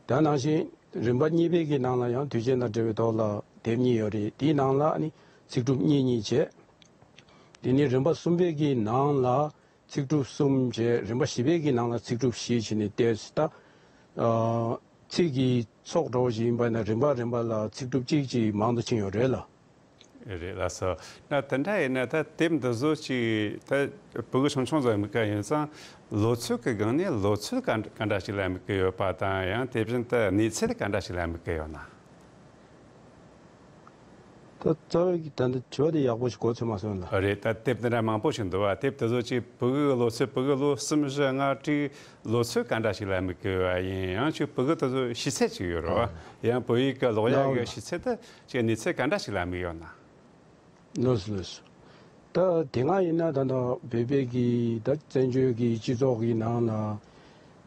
དེ་ནང་བཞིན་རིམ་པ་གཉིས་པའི་གི་ནང་ལ་ཡང་དུས་ཆེན་དང་འབྲེལ་བའི་ཐོག་ལ་དེབ་གཉིས་ཡོད་རེད། དེའི་ནང་ལ་ཨ་ནི་ཚིག་གྲུབ་གཉིས་གཉིས་བྱས། དེ་ནས་རིམ་པ་གསུམ་པའི་གི་ནང་ལ་ཚིག་གྲུབ་གསུམ་བྱས། རིམ་པ་བཞི་པའི་གི་ནང་ལ་ཚིག་གྲུབ་བཞི་བྱས་ནས་བལྟས་ད། ཨ་ཚིག་གི་ཚོགས་འདྲ་བོ་ཞིག་ཡིན་པ་ན་རིམ་པ་རིམ་པ་ལ་ཚིག་གྲུབ་གཅིག་གཅིག་མང་དུ་ཕྱིན་ཡོད་རེད་ལ། རེད་ལགས་སོ། ན་དེ་འདྲ་ཡིན་ན་ད་དེབ་འདི་ཚོ་ཅིག་ད་ཕྲུ་གུ་ཆུང་ཆུང་ཚོ་དམིགས་ཀ་ཡིན་ཙང་། ལོ་ཚོད་ཀྱི་སྒང་ནས་ལོ་ཚོད་ག་ག་འདྲ་ཞིག་ལ་དམིགས་ཀྱི་ཡོད་པ་དང་། ཡང་དེ་བཞིན་དུ་གནས་ཚད་ག་འདྲ་ཞིག་ལ་དམིགས་ཀྱི་ཡོད་ན། ད་རྩ་བའི་གི་ད་ལྟ་དྲི་བ་དེ་ཡག་པོ་ཞིག་གོ་ཚོད་མ་སོང་ལ། རེད། ད་དེབ་དེ་འདྲ་མང་པོ་ཞིག་འདུག་བ། དེབ་དེ་ཚོ་ཅིག་ཕྲུ་གུའི་ལོ་ཚོད། ཕྲུ་གུ་ལོ་གསུམ་བཞི་ལྔ་དྲུག་ལོ་ཚོད་ག་འདྲ་ཞིག་ལ་དམིགས་ཀྱི་ཡོད་པ་ཡིན། ཡང་ཅིག་ཕྲུ་གུ་དེ་ཚོ་ཤེས་ཚད་ཅིག་ཡོད་རེད་བ། ཡང་བོད་ཡིག་གི་ཀློག་ཡག་གི་ཤེས་ཚད་དེ་ཅིག་གནས་ཚད་ག་འདྲ་ཞིག་ལ་དམིགས་ཡོད་ན། ལགས་སོ་ལགས་སོ། ད་དེ་སྔ་ཡིན་ན་ད་ལྟ་བོད་པའི་གི་ད་བཙན་བྱོལ་གྱི་སྤྱི་ཚོགས་ཀྱི་ནང་ལ་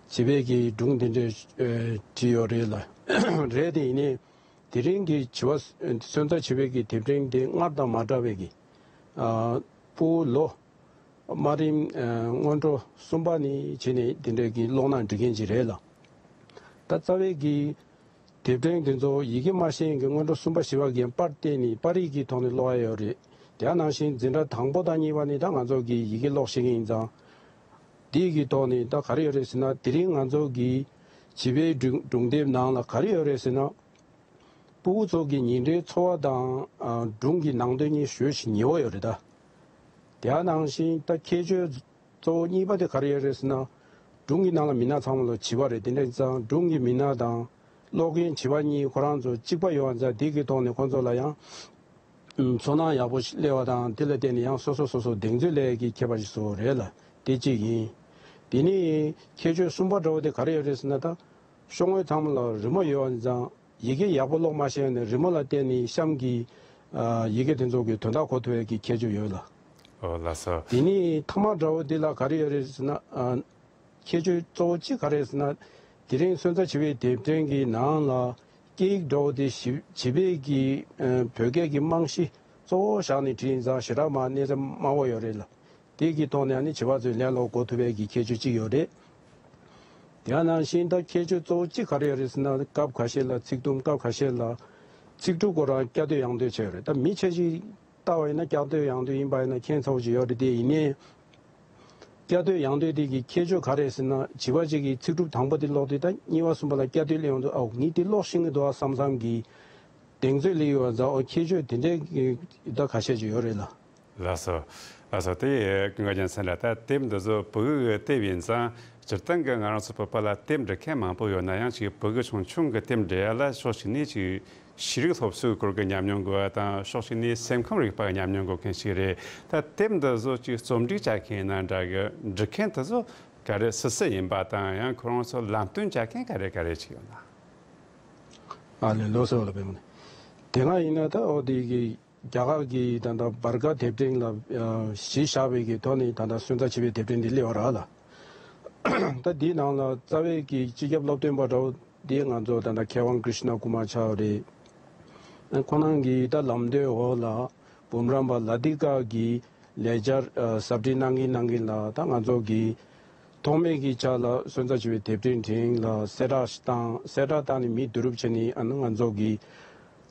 བྱིས་པའི་གི་སྒྲུང་དེ་འདྲ་ཨེ་བྲིས་ཡོད་རེད་ལ། རེད། དེ་ཡིན་ནའི་དེ་རིང་གི་བྱིས་པ་སོན་རྩ་བྱིས་པའི་གི་དེབ་ཕྲེང་དེ་སྔར་དང་མ་འདྲ་བའི་གི་ཨ་ཕྲུ་གུ་ལོ་དམའ་རིམ་ཨ་སྔོན་འགྲོ་གསུམ་པ་ནས་བྱས་ནས་དེ་འདྲའི་གི་ཀློག་ན་འགྲིག་མཁན་ཅིག་རེད་ལ། ད་རྩ་བའི་གི་དེབ་ཕྲེང་དེ་ཚོ་ཡི་གེ་མ་ཤེས་མཁན་གྱི་སྔོན་འགྲོ་གསུམ་པ་བཞི་པ་གིས་པར་བལྟས་ནས་པར་རིས་ཀྱི་ཐོག་ནས་ཀློག་ཡ་ཡོད་རེད། དེ་ནང་བཞིན་འཛིན་གྲྭ་དང་པོ་དང་གཉིས་པ་ནས་ད་ང་ཚོ་གིས་ཡི་གེ་ཀློག་ཤེས་མཁན་ཡིན་ཙང་། དེའི་གི་ཐོག་ནས་ད་ག་རེ་ཡོད་རེད་ཟེར་ན། དེ་རིང་ང་ཚོ་གི་བྱིས་པའི་སྒྲུང་སྒྲུང་དེབ་ནང་ལ་ག་རེ་ཡོད་རེད་ཟེར་ན། ཕྲུ་གུ་ཚོ་གི་ཉིན་རེའི་འཚོ་བ་དང་ཨ་སྒྲུང་གི་ནང་དོན་གཉིས་ཞེ་པོ་ཞིག་ཉེ་བོ་ཡོད་རེད་ད། དེ་ནང་བཞིན་ད་ཁྱད་ཆོས་གཙོ་བོ་གཉིས་པ་དེ་ག་རེ་ཡོད་རེད་ཟེར་ན། སྒྲུང་གི་ནང་ལ་མི་སྣ་ཚང་མ་ལོ་བྱིས་པ་རེད། དེ་འདྲ་ཡིན་ཙང་སྒྲུང་གི་མི་སྣ་དང་ཀློག་མཁན་བྱིས་པ་གཉིས་ཁོ་རང་ཚོ་གཅིག་པ་ཡོད་པ་ཙང་། དེ་གི་ཐོག་ནས་ཁོང་ཚོ་ལ་ཡང་ཚོར་སྣང་ཡག་པོ་ཞིག་སླེབས་པ་དང་། དེ་ལ་བརྟེན་ནས་ཡང་སོ་སོ་སོ་སོ་གདེང་ཚོད་སླེབས་ཀྱི་ཁྱད་པར་ཞིག་བཟོ་བ་རེད་ལ། དེ་གཅིག་ཡིན། དེ་ནས་ཁྱད་ཆོས་གསུམ་པ་འདྲ་བོ་དེ་ག་རེ་ཡོད་རེད་ཟེར་ན། ད་ཤོག་ངོས་ཚང་མ་ལ་རི་མོ་ཡོད་པ་ཙང་། ཡི་གེ་ཡག་པོ་ཀློག་མ་ཤེས་ནས་རི་མོ་ལ་བརྟེན་ནས་གཤམ་གྱི་ཨ་ཡི་གེ་དེ་ཚོ་གི་དོན་དག་གོ་ཐུབ་ཡས་ཀྱི་ཁྱད་ཆོས་ཡོད་ལ། ཨོ་ལགས་སོ། དེ་ནས་མཐའ་མ་འདྲ་བོ་འདི་ལ་ག་རེ་ཡོད་རེད་ཟེར་ན། ཨ་ཁྱད་ཆོས་གཙོ་བོ་གཅིག་ག་རེ་ཟེར་ན། དེ་རིང་སོན་རྩ་བྱིས་པའི་དེབ་ཕྲེང་གི་ནང་ལ་སྐད་ཡིག་འདྲ་བོ་དེ་བྱིས་བྱིས་པའི་གི་ཨ་བོད་སྐད་ཀྱི་རྨང་གཞི་གཙོ་བོ་བཞག་ནས་བྲིས་ཡིན་ཙང་ཞེ་དྲག་མ་གནས་ཚད་དམའ་བོ་ཡོད་རེད་ལ། དེ་གི་ཐོག་ནས་ཨ་ནི་བྱིས་པ་ཚོས་ལན་སློག་གོ་ཐུབ་པའི་གི་ཁྱད་ཆོས་གཅིག་ཡོད་རེད། དེ་ནང་བཞིན་ད་ཁྱད་ཆོས་གཙོ་བོ་གཅིག་ག་རེ་ཡོད་རེད་ཟེར་ན། སྐབས་ཁ་ཤས་ལ་ཚིག་དུམ། སྐབས་ཁ་ཤས་ལ་ཚིག་གྲུབ་ཁོ་རང་བསྐྱར་ཟློས་ཡང་ཟློས་བྱས་ཡོད་རེད། ད་མི་ཁ་ཤས་ཀྱིས་ལྟ་བ་ཡིན་ན་བསྐྱར་ཟློས་ཡང་ཟློས་ཡིན་པ་ཡིན་ན་ཁྱད་མཚར་པོ་ཅིག་ཡོད་རེད། དེ་ཡིན་ནའི་བསྐྱར་ཟློས་ཡང་ཟློས་དེ་གི་ཁྱད་ཆོས་ག་རེ་ཟེར་ན། བྱིས་པ་གཅིག་གིས་ཚིག་གྲུབ་དང་པོ་དེ་ཀློག་དུས་ད་གཉིས་པ་གསུམ་པ་ལ་བསྐྱར་ཟློས་སླེབས་ཡོང་དུས། ཨའོ་ངས་དེ་ཀློག་ཤེས་ཀྱི་འདུག་ཨ་བསམ་བསམ་གྱི་གདེང་ཚོད་སླེབས་ཡོང་བ་ཙང་། ཨོ་ཁྱད་ཆོས་དེ་འདྲའི་གི་ད་ཁ་ཤས་ཅིག་ཡོད་རེད་ལ། ལགས་སོ། ལགས་སོ། དེ་ཀུན་དགའ་རྒྱལ་མཚན་ལགས། ད་དེབ་འདི་ཚོ་ཕྲུ་གུ་གི་དེབ་ཡིན་ཙང་། སྤྱིར་བཏང་གི་ང་རང་ཚོ་བོད་པ་ལ་དེབ་འབྲི་མཁན་མང་པོ་ཡོད་ན་ཡང་། ཅིག་ཕྲུ་གུ་ཆུང་ཆུང་གི་དེབ་འབྲི་ཡ་ལ་ཕྱོགས་གཅིག་ནས་ཅིག་ཤེས་རིག་སློབ་གསོའི་སྐོར་གྱི་ཉམས་མྱོང་དགོས་པ་དང་། ཕྱོགས་གཅིག་ནས་སེམས་ཁམས་རིག་པ་ཉམས་མྱོང་དགོས་མཁན་ཞིག་རེད། ད་དེབ་འདི་ཚོ་ཅིག་རྩོམ་སྒྲིག་བྱ་མཁན་ཡིན་ན་འདྲ་གི། འབྲི་མཁན་དེ་ཚོ་ག་རེ་སུ་སུ་ཡིན་པ་དང་། ཡང་ཁོ་རང་ཚོ་ལམ་སྟོན་བྱ་མཁན་ག་རེ་ག་རེ་ཅིག་ཡོད་ན། ཨ་ལེ། ལགས་སོ་ལགས། དཔེ་མ་ནི་དེ་སྔ་ཡིན་ན་ད་ཨོ་དེ་གི་རྒྱ་གར་གྱི་ད་ལྟ་བར་ག་དེབ་ཕྲེང་ལ་ཨ་གཞི་བཞག་པའི་གི་ཐོག་ནས་ད་ལྟ་སོན་རྩ་བྱིས་པའི་དེབ་ཕྲེང་འདི་སླེབས་པ་རེད་ལ། ད་འདིའི་ནང་ལ་རྩ་བའི་གི་སྤྱི་ཁྱབ་སློབ་སྟོན་པ་འདྲ་བོ་འདི་ང་ཚོ་ད་ལྟ་མཁས་དབང་ཀྲིཤ་ན་ཀུ་མར་ཆགས་པ་རེད། ཁོང་རང་གིས་ད་ལམ་སྟོན་འོག་ལ་འབུམ་རམས་པ་ལ་ཏི་ཀ་གི་ལས་འཆར་ཨ་ཟབ་ཁྲིད་གནང་གིན་གནང་གིན་ལ། ད་ང་ཚོ་གིས་ཐོག་མའི་གི་ཆ་ལ་སོན་རྩ་བྱིས་པའི་དེབ་ཕྲེང་ཕྲེང་ལ་གསལ་བསྒྲགས་བཏང་། གསལ་བསྒྲགས་བཏང་ནས་མི་བསྡུ་རུབ་བྱས་ནས། ཨ་ནི་ང་ཚོ་གིས་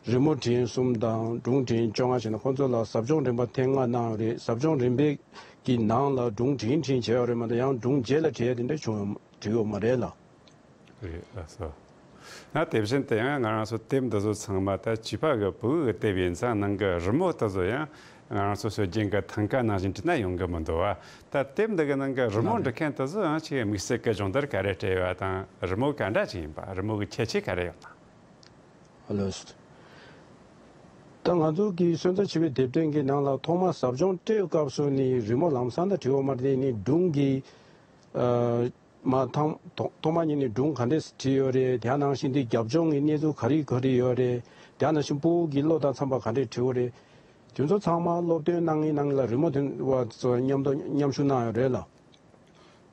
རི་མོ་ཕྲེང་གསུམ་དང་སྒྲུང་ཕྲེང་བཅོ་ལྔ་བྱས་ནས་ཁོང་ཚོ་ལ་ཟབ་སྦྱོང་རིམ་པ་ཐེངས་ལྔ་གནང་ཡོད་རེད། ཟབ་སྦྱོང་རིམ་པའི་གི་ནང་ལ་སྒྲུང་ཕྲེང་ཕྲེང་བྱས་ཡོད་རེད་མ་གཏོགས། ཡང་སྒྲུང་རྗེས་ལ་བྲིས་ཡ་དེ་འདྲ་བྱུང་ཡོད་བྲིས་ཡོད་མ་རེད་ལ། རེད། ལགས་སོ། ང་དེ་བཞིན་དུ་ཡང་ང་རང་ཚོ་དེབ་འདི་ཚོ་ཚང་མ་ད་བྱིས་པ་གི་ཕྲུ་གུ་གི་དེབ་ཡིན་ཙང་། ནང་གི་རི་མོ་དེ་ཚོ་ཡང་ང་རང་ཚོ་སྲོལ་རྒྱུན་གི་ཐང་ཀ་ནང་བཞིན་བྲིས་ན་ཡོང་གི་མི་འདུག་བ། ད་དེབ་འདི་གི་ནང་གི་རི་མོ་འབྲི་མཁན་དེ་ཚོ་ཡང་ཆེས་དམིགས་བསལ་གི་སྦྱོང་བརྡར་ག་རེ་སྤྲད་ཡོད་པ་དང་། རི་མོ་ག་འདྲ་ཅིག་ཡིན་པ། རི་མོ་གི་ཁྱད་ཆོས་ག་རེ་ཡོད་ན། ཨ་ལགས་སོ། ད་ང་ཚོ་གི་སོན་རྩ་བྱིས་པའི་དེབ་ཕྲེང་གི་ནང་ལ་ཐོག་མ་ཟབ་སྦྱོང་སྤྲད་སྐབས་སུ་ནི་རི་མོ་ལམ་སང་ད་བྲིས་པ་མ་རེད། ནི་སྒྲུང་གི་ཨ་མ་ཐང་ཐོག་ཐོག་མ་ཉིད་ནས་སྒྲུང་ག་འདྲས་བྲིས་ཡོད་རེད། དེ་ནང་བཞིན་དེ་རྒྱབ་ལྗོངས་ཀྱི་གནས་ཚུལ་ག་རེ་ག་རེ་ཡོད་རེད། དེ་ནང་བཞིན་ཕྲུ་གུ་གི་བློ་དང་འཚམ་པ་ག་འདྲས་བྲིས་པ་རེད། དེ་ཚོ་ཚང་མ་སློབ་སྟོན་གནང་གིན་གནང་གིན་ལ་རི་མོ་དེ་བ་ཚོ་མཉམ་དུ་མཉམ་ཞུགས་གནང་ཡོད་རེད་ལ།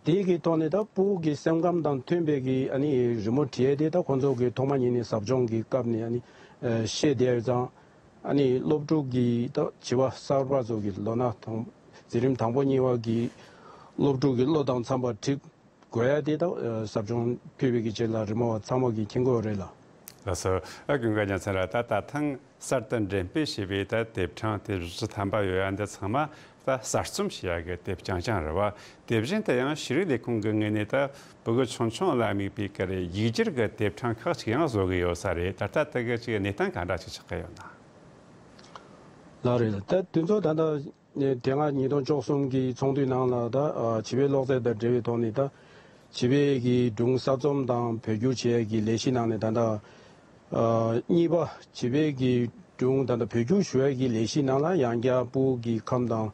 དེ་གི་ཐོག་ནས་ད་ཕྲུ་གུ་གི་སེམས་ཁམས་དང་མཐུན་པའི་གི་ཨ་ནི་རི་མོ་བྲིས་ཏེ། ད་ཁོང་ཚོ་གི་ཐོག་མ་ཉིད་ནས་ཟབ་སྦྱོང་གི་སྐབས་ནས་ཨ་ནི་ཨ་ཤེས་བསྡད་ཡོད་ཙང་། ཨ་ནི་སློབ་ཕྲུག་གི་ད་བྱིས་པ་གསར་པ་ཚོ་གི་ལོ་ན་དང་འཛིན་རིམ་དང་པོ་གཉིས་པ་གི་སློབ་ཕྲུག་གི་བློ་དང་འཚམ་པ་བྲིས་དགོས་ཡ་དེ་ད་ཨ་ཟབ་སྦྱོང་ཕུལ་བའི་གི་རྗེས་ལ་རི་མོ་བ་ཚང་མ་གིས་མཁྱེན་གྱི་ཡོད་རེད་ལ། ལགས་སོ། ཨ་ཀུན་དགའ་རྒྱལ་མཚན་ལགས། ད་ད་ཐེངས་གསར་དུ་འགྲེམས་སྤེལ་བྱས་པའི་ད་དེབ་ཕྲེང་དེ་བཞི་བཅུ་ཐམ་པ་ཡོད་ཡ་འདི་ཚང་མ་ད་གསར་རྩོམ་བྱེད་ཡ་གི་དེབ་རྐྱང་རྐྱང་རེད་བ། དེ་བཞིན་དུ་ཡང་ཤེས་རིག་ལས་ཁུངས་ཀྱི་ངོས་ནས་ད་ཕྲུ་གུ་ཆུང་ཆུང་ལ་དམིགས་པའི་གི་རེད། ཡིག་སྒྱུར་གྱི་དེབ་ཕྲེང་ཁག་ཅིག་ཡང་བཟོ་གི་ཡོད་ས་རེད། ད་ལྟ་དེ་གི་ཅིག་གནས་སྟངས་ག་འདྲ་ཅིག་ཆགས་ཀྱི་ཡོད་ན། ལགས་རེད། ད་དེ་ཚོ་ད་ལྟ་དེ་སྔ་ཉིས་སྟོང་བཅུ་གསུམ་གི་ཚོགས་འདུའི་ནང་ལ་ད་ཨ་བྱིས་པའི་ཀློག་རྩལ་དང་འབྲེལ་བའི་ཐོག་ནས་ད་བྱིས་པའི་གི་སྒྲུང་གསར་རྩོམ་དང་བོད་བསྒྱུར་བྱེད་ཡས་ཀྱི་ལས་གཞི་ནང་ནས་ད་ལྟ་ཨ་གཉིས་པ། བྱིས་པའི་གི་ བྱུང་། ད་ལྟ་བོད་བསྒྱུར་ཞུ་ཡ་གི་ལས་གཞི་ནང་ལ་ཡང་བསྐྱར་བོད་ཀྱི་ཁམས་དང་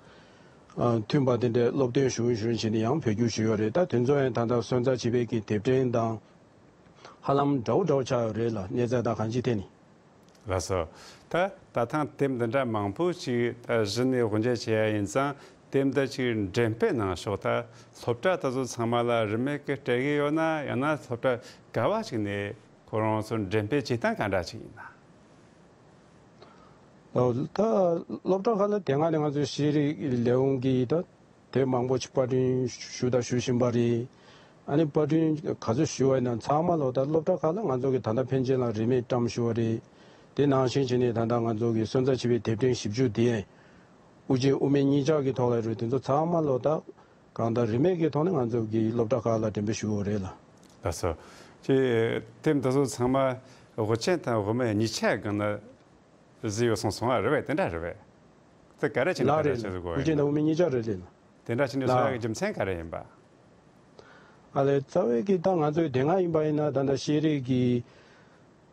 ཨ་མཐུན་པ་དེ་འདྲའི་སློབ་སྟོན་ཞུ་ཞུ་བྱས་ནས་ཡང་བོད་བསྒྱུར་ཞུས་ཡོད་རེད། ད་དེ་ཚོ་ཡང་ད་ལྟ་སོན་རྩ་བྱིས་པའི་གི་དེབ་ཕྲེང་དང་ཧ་ལམ་འདྲ་བོ་འདྲ་བོ་ཆགས་ཡོད་རེད་ལ། གནས་ཚད་དང་གང་ཅིའི་ཐད་ནས། ལགས་སོ། ད་ད་ཐེངས་དེབ་འདི་འདྲ་མང་པོ་ཅིག་ད་གཞི་ནས་དབུ་འབྱེད་བྱས་ཡ་ཡིན་ཙང་། དེབ་འདི་ཅིག་འགྲེམས་སྤེལ་གནང་ཕྱོགས། ད་སློབ་གྲྭ་དེ་ཚོ་ཚང་མ་ལ་རིན་མེད་ཀྱི་སྤྲད་ཀྱི་ཡོད་ན། ཡང་ན་སློབ་གྲྭ་ག་བ་ཅིག་ནས་ཁོ་རང་ཚོ་འགྲེམས་སྤེལ་བྱེད་སྟངས་ག་འདྲ་ཅིག་ཡིན་ན། ད་སློབ་གྲྭ་ཁག་ལ་དེ་སྔ་ནས་ང་ཚོའི་ཤེས་རིག་ལས་ཁུངས་ཀྱིས་ད་དེབ་མང་པོ་ཅིག་པར་སྐྲུན་ཞུ་དང་ཞུ་བཞིན་པ་རེད། ཨ་ནི་པར་སྐྲུན་ག་ཚོད་ཞུ་བ་ཡིན་ན་ཚང་མ་ལོ། ད་སློབ་གྲྭ་ཁག་ལ་ང་ཚོ་གི་ད་ལྟ་ཕན་ཆད་ལ་རིན་མེད་བཀྲམ་ཞུ་བ་རེད། དེ་ནང་བཞིན་བྱས་ནས་ད་ལྟ་ང་ཚོ་གི་སོན་རྩ་བྱིས་པའི་དེབ་ཕྲེང་བཞི་བཅུ་དེ་དབུ་ཅན་དབུ་མེད་གཉིས་ཆར་གྱི་ཐོག་ལ་རེད། དེ་ཚོ་ཚང་མ་ལོ་ད་གང་ལྟར་རིན་མེད་ཀྱི་ཐོག་ནས་ང་ཚོ་གི་སློབ་གྲྭ་ཁག་ལ་འགྲེམས་སྤེལ་ཞུ་དགོས་རེད་ལ། ལགས་སོ། ཁྱེད་དེབ་འདི་ཚོ་ཚང་མ་དབུ་ཅན་དང་དབུ་མེད་གཉིས་ཆ་སྒང་ནས་བཟོས་ཡོད་སོང་སོང་བ་རེད་པས། དེ་འདྲ་རེད་པས། དེ་ག་རེ་བྱས་ནས་ལགས་དེ་འདྲ་རེད་བྱེད་ལ། དགོས་དབུ་ཅན་དང་དབུ་མེད་གཉིས་ཆ་རེད་ལ། དེ་འདྲ་བྱས་ནས་བཟོ་ཡག་གི་ལགས། རྒྱུ་མཚན་ག་རེ་ཡིན་པ། ཨ་ལས། རྩ་བའི་གི་ད་ང་ཚོའི་དེ་སྔ་ཡིན་པ་ཡིན་ན་ད་ལྟ་ཤེས་རིག་གི་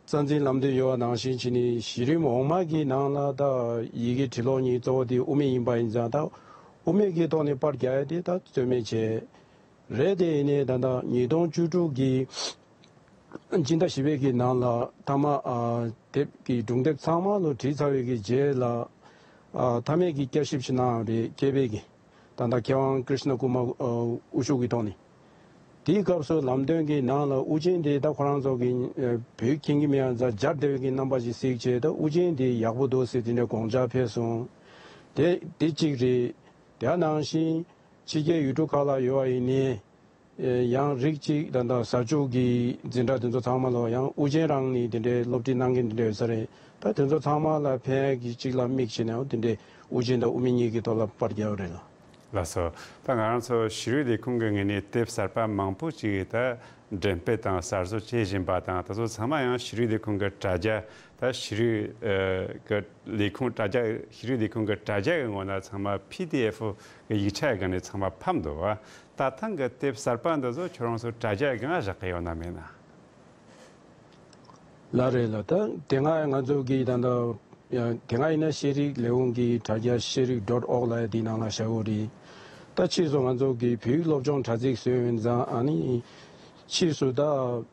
རྩ་འཛིན་ལམ་སྟོན་ཡོད་པ་ནང་བཞིན་བྱས་ནས་གཞི་རིམ་འོག་མ་གི་ནང་ལ་ད་ཡི་གེ་འབྲི་ཀློག་གཉིས་གཙོ་བོ་དེ་དབུ་མེད་ཡིན་པ་ཡིན་ཙང་། ད་དབུ་མེད་ཀྱི་ཐོག་ནས་པར་རྒྱག་ཡ་དེ་ད་རྩོད་མེད་བྱས་རེད། དེ་ཡིན་ནའི་ད་ལྟ་ཉིས་སྟོང་བཅུ་དྲུག་གི་སྤྱི་ཟླ་བཞི་པའི་གི་ནང་ལ་མཐའ་མ་ཨ་དེབ་ཀྱི་སྒྲུང་དེབ་ཚང་མ་ལོ་བྲིས་ཚར་བའི་གི་རྗེས་ལ་ཨ་མཐའ་མའི་གི་བསྐྱར་ཞིབ་ཞིག་གནང་ཡོད་རེད། སྐྱེས་པའི་གི་ད་ལྟ་མཁས་དབང་ཀྲིཤ་ན་ཀུ་མ་ཨ་དབུ་བཞུགས་ཀྱི་ཐོག་ནས། དེའི་སྐབས་སུ་ལམ་སྟོན་གྱི་ནང་ལ་དབུ་ཅན་དེ་ད་ཁོ་རང་ཚོ་གི་ཨ་བོད་མཁྱེན་གྱི་མེད་ཡང་ཛ་སྦྱར་བདེ་བའི་གི་རྣམ་པ་ཞིག་གཟིགས་བྱས། ད་དབུ་ཅན་དེ་ཡག་པོ་འདུག་ཟེར་དེ་འདྲའི་དགོངས་འཆར་ཕེབས་སོང་། དེ་དེ་གཅིག་རེད། དེ་ནང་བཞིན་ཕྱི་རྒྱལ་ཡུལ་གྲུ་ཁག་ལ་ཡོད་པ་ཡིན་ནའི། ཨེ་ཡང་རིགས་གཅིག་ད་ལྟ་ཟ་ཆོག་གི་འཛིན་གྲྭ་དེ་ཚོ་ཚང་མ་ལོ་ཡང་དབུ་ཅན་རང་ནས་དེ་འདྲའི་སློབ་ཁྲིད་གནང་མཁན་དེ་འདྲ་ཡོད་ས་རེད། ད་དེ་ཚོ་ཚང་མ་ལ་ཕན་ཡག་གི་གཅིག་ལ་དམིགས་བྱས་ནས་དེ་འདྲའི་དབུ་ཅན་དང་དབུ་མེད་གཉིས་ཀྱི་ཐོག་ལ་པར་རྒྱག་ཡོད་རེད་ལ། ལགས་སོ། ད་ང་རང་ཚོ་ཤེས་རིག་ལས་ཁུངས་ཀྱི་ངོས་ནས་དེབ་གསར་པ་མང་པོ་ཅིག་ད་འགྲེམས་སྤེལ་དང་གསར་བཟོ་བྱེད་བཞིན་པ་དང་། དེ་ཚོ་ཚང་མ་ཡང་ཤེས་རིག་ལས་ཁུངས་ཀྱི་དྲ་རྒྱ། ད་ཤེས་རིག་ཨ་གི་ལས་ཁུངས་དྲ་རྒྱ། ཤེས་རིག་ལས་ཁུངས་ཀྱི་དྲ་རྒྱ་གི་ངོས་ནས་ཚང་མ་པི་ཌི་ཨེཕ་གི་ཡིག་ཆ་གི་སྒང་ནས་ཚང་མ་ཕབ་འདུག་བ། ད་ཐེངས་ཀྱི་དེབ་གསར་པ་འདི་ཚོ་ཁྱོད་རང་ཚོ་དྲ་རྒྱ་སྒང་བཞག་གི་ཡོད་ན་མེད་ན། ལགས་རེད་ལགས། ད་དེ་སྔ་ང་ཚོ་གིས་ད་ལྟ་ཡང་དེ་སྔ་ཡིན་ན་ཤེས་རིག་ལས་ཁུངས་ཀྱི་དྲ་རྒྱ་ཤེས་རིག་ཌོཊ་ཨོག་ལབ་ཡ་དེའི་ནང་ལ་བཞག་གི་ཡོད་རེད། ད་ཕྱིས་སུ་ང་ཚོ་གིས་བོད་ཡིག་སློབ་སྦྱོང་དྲ་ཚིགས་བཟོས་ཡོད་ཙང་། ཨ་ནི་ཕྱིས་སུ་ད་བོད་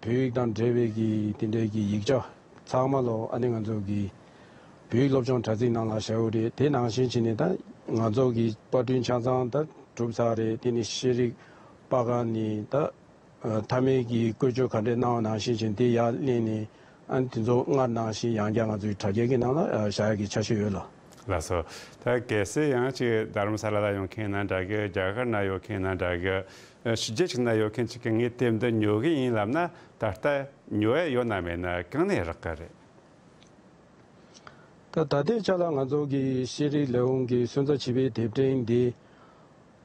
ཡིག་དང་འབྲེལ་བའི་གི་དེ་འདྲའི་གི་ཡིག་ཆ་ཚང་མ་ལོ། ཨ་ནི་ང་ཚོ་གི་བོད་ཡིག་སློབ་སྦྱོང་དྲ་ཚིགས་ནང་ལ་བཞག་ཡོད་རེད། དེ་ནང་བཞིན་བྱས་ནས་ད་ང་ཚོ་གི་པར་སྐྲུན་ཆ་ཚང་ད་གྲུབ་ཚར་རེད། དེ་ནི་ཤེས་རིག་པར་ཁང་ནས་ད་ཨ་མཐའ་མའི་གི་བཀོལ་སྤྱོད་ག་འདྲས་གནང་བ་ནང་བཞིན་བྱས་ནས་དེ་ཡར་ལེན་ནས། ཨ་ནི་དེ་ཚོ་སྔར་ནང་བཞིན་ཡང་བསྐྱར་ང་ཚོ་གི་དྲ་རྒྱ་གི་ནང་ལ་ཨ་བཞག་ཡ་གི་འཆར་གཞི་ཡོད་ལ། ལགས་སོ། ད་གལ་སྲིད་ཡང་ཅིག་རྡ་རམ་ས་ལ་ལ་ཡོད་མཁན་ཡིན་ན་འདྲ་གི། རྒྱ་གར་ན་ཡོད་མཁན་ཡིན་ན་འདྲ་གི། ཕྱི་རྒྱལ་ཅིག་ན་ཡོད་མཁན་ཅིག་གིས་ངས་དེབ་འདི་ཉོ་གི་ཡིན་ལབ་ན། ད་ལྟ་ཉོ་ཡ་ཡོད་ན་མེད་ན་གང་ནས་རག་གི་རེད། ད་ད་ལྟའི་ཆ་ལ་ང་ཚོ་གི་ཤེས་རིག་ལས་ཁུངས་ཀྱི་སོན་རྩ་བྱིས་པའི་དེབ་ཕྲེང་འདི་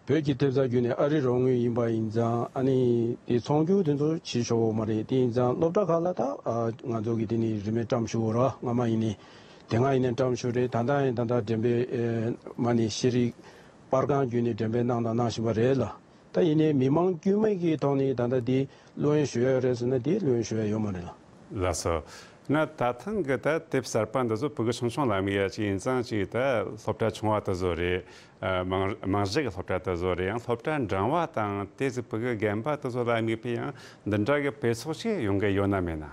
བོད་ཀྱི་ཐེབས་རྩ་བརྒྱུད་ནས་ཨ་རི་རོགས་དངུལ་ཡིན་པ་ཡིན་ཙང་། ཨ་ནི་དེ་ཚོང་སྒྱུར་དེ་ཚོ་བྱེད་ཆོག་གི་མ་རེད། དེ་ཡིན་ཙང་སློབ་གྲྭ་ཁག་ལ་ད་ཨ་ང་ཚོ་གི་དེ་ནི་རིན་མེད་བཀྲམ་ཞུ་དགོས་ར། སྔ་མ་ཡིན་ནི་དེ་སྔ་ཡིན་ནའི་བཀྲམ་ཞུ་རེད། ད་ལྟ་ཡང་ད་ལྟ་འགྲེམས་སྤེལ་ཨེ་མ་ནི་ཤེས་རིག་པར་ཁང་བརྒྱུད་ནས་འགྲེམས་སྤེལ་གནང་དང་གནང་བཞིན་པ་རེད་ལ། ད་ཡིན་ནའི་མི་མང་དཀྱུས་མ་གི་ཐོག་ནས་ད་ལྟ་འདི་བླུ་འོང་ཞུ་ཡ་ཡོད་རེད་ཟེར་ན་དེ་བླུ་འོང་ཞུ་ཡ་ཡོད་མ་རེད་ལ། ལགས་སོ། ན་ད་ཐེངས་ཀྱི་ད་དེབ་གསར་པ་འདི་ཚོ་ཕྲུ་གུ་ཆུང་ཆུང་ལ་དམིགས་ཡ་ཅིག་ཡིན་ཙང་། ཅིག་ད་སློབ་གྲྭ་ཆུང་བ་དེ་ཚོ་རེད། ཨ་རྨང་རྨང་གཞི་གི་སློབ་གྲྭ་དེ་ཚོ་རེད། ཡང་སློབ་གྲྭ་འབྲིང་བ་དང་དེ་ཚོ་ཕྲུ་གུ་རྒན་པ་དེ་ཚོ་ལ་དམིགས་པའི་ཡང་འདི་འདྲ་གི་དཔེ་ཚོགས་ཤིག་ཡོང་གི་ཡོད་ན་མེད་ན།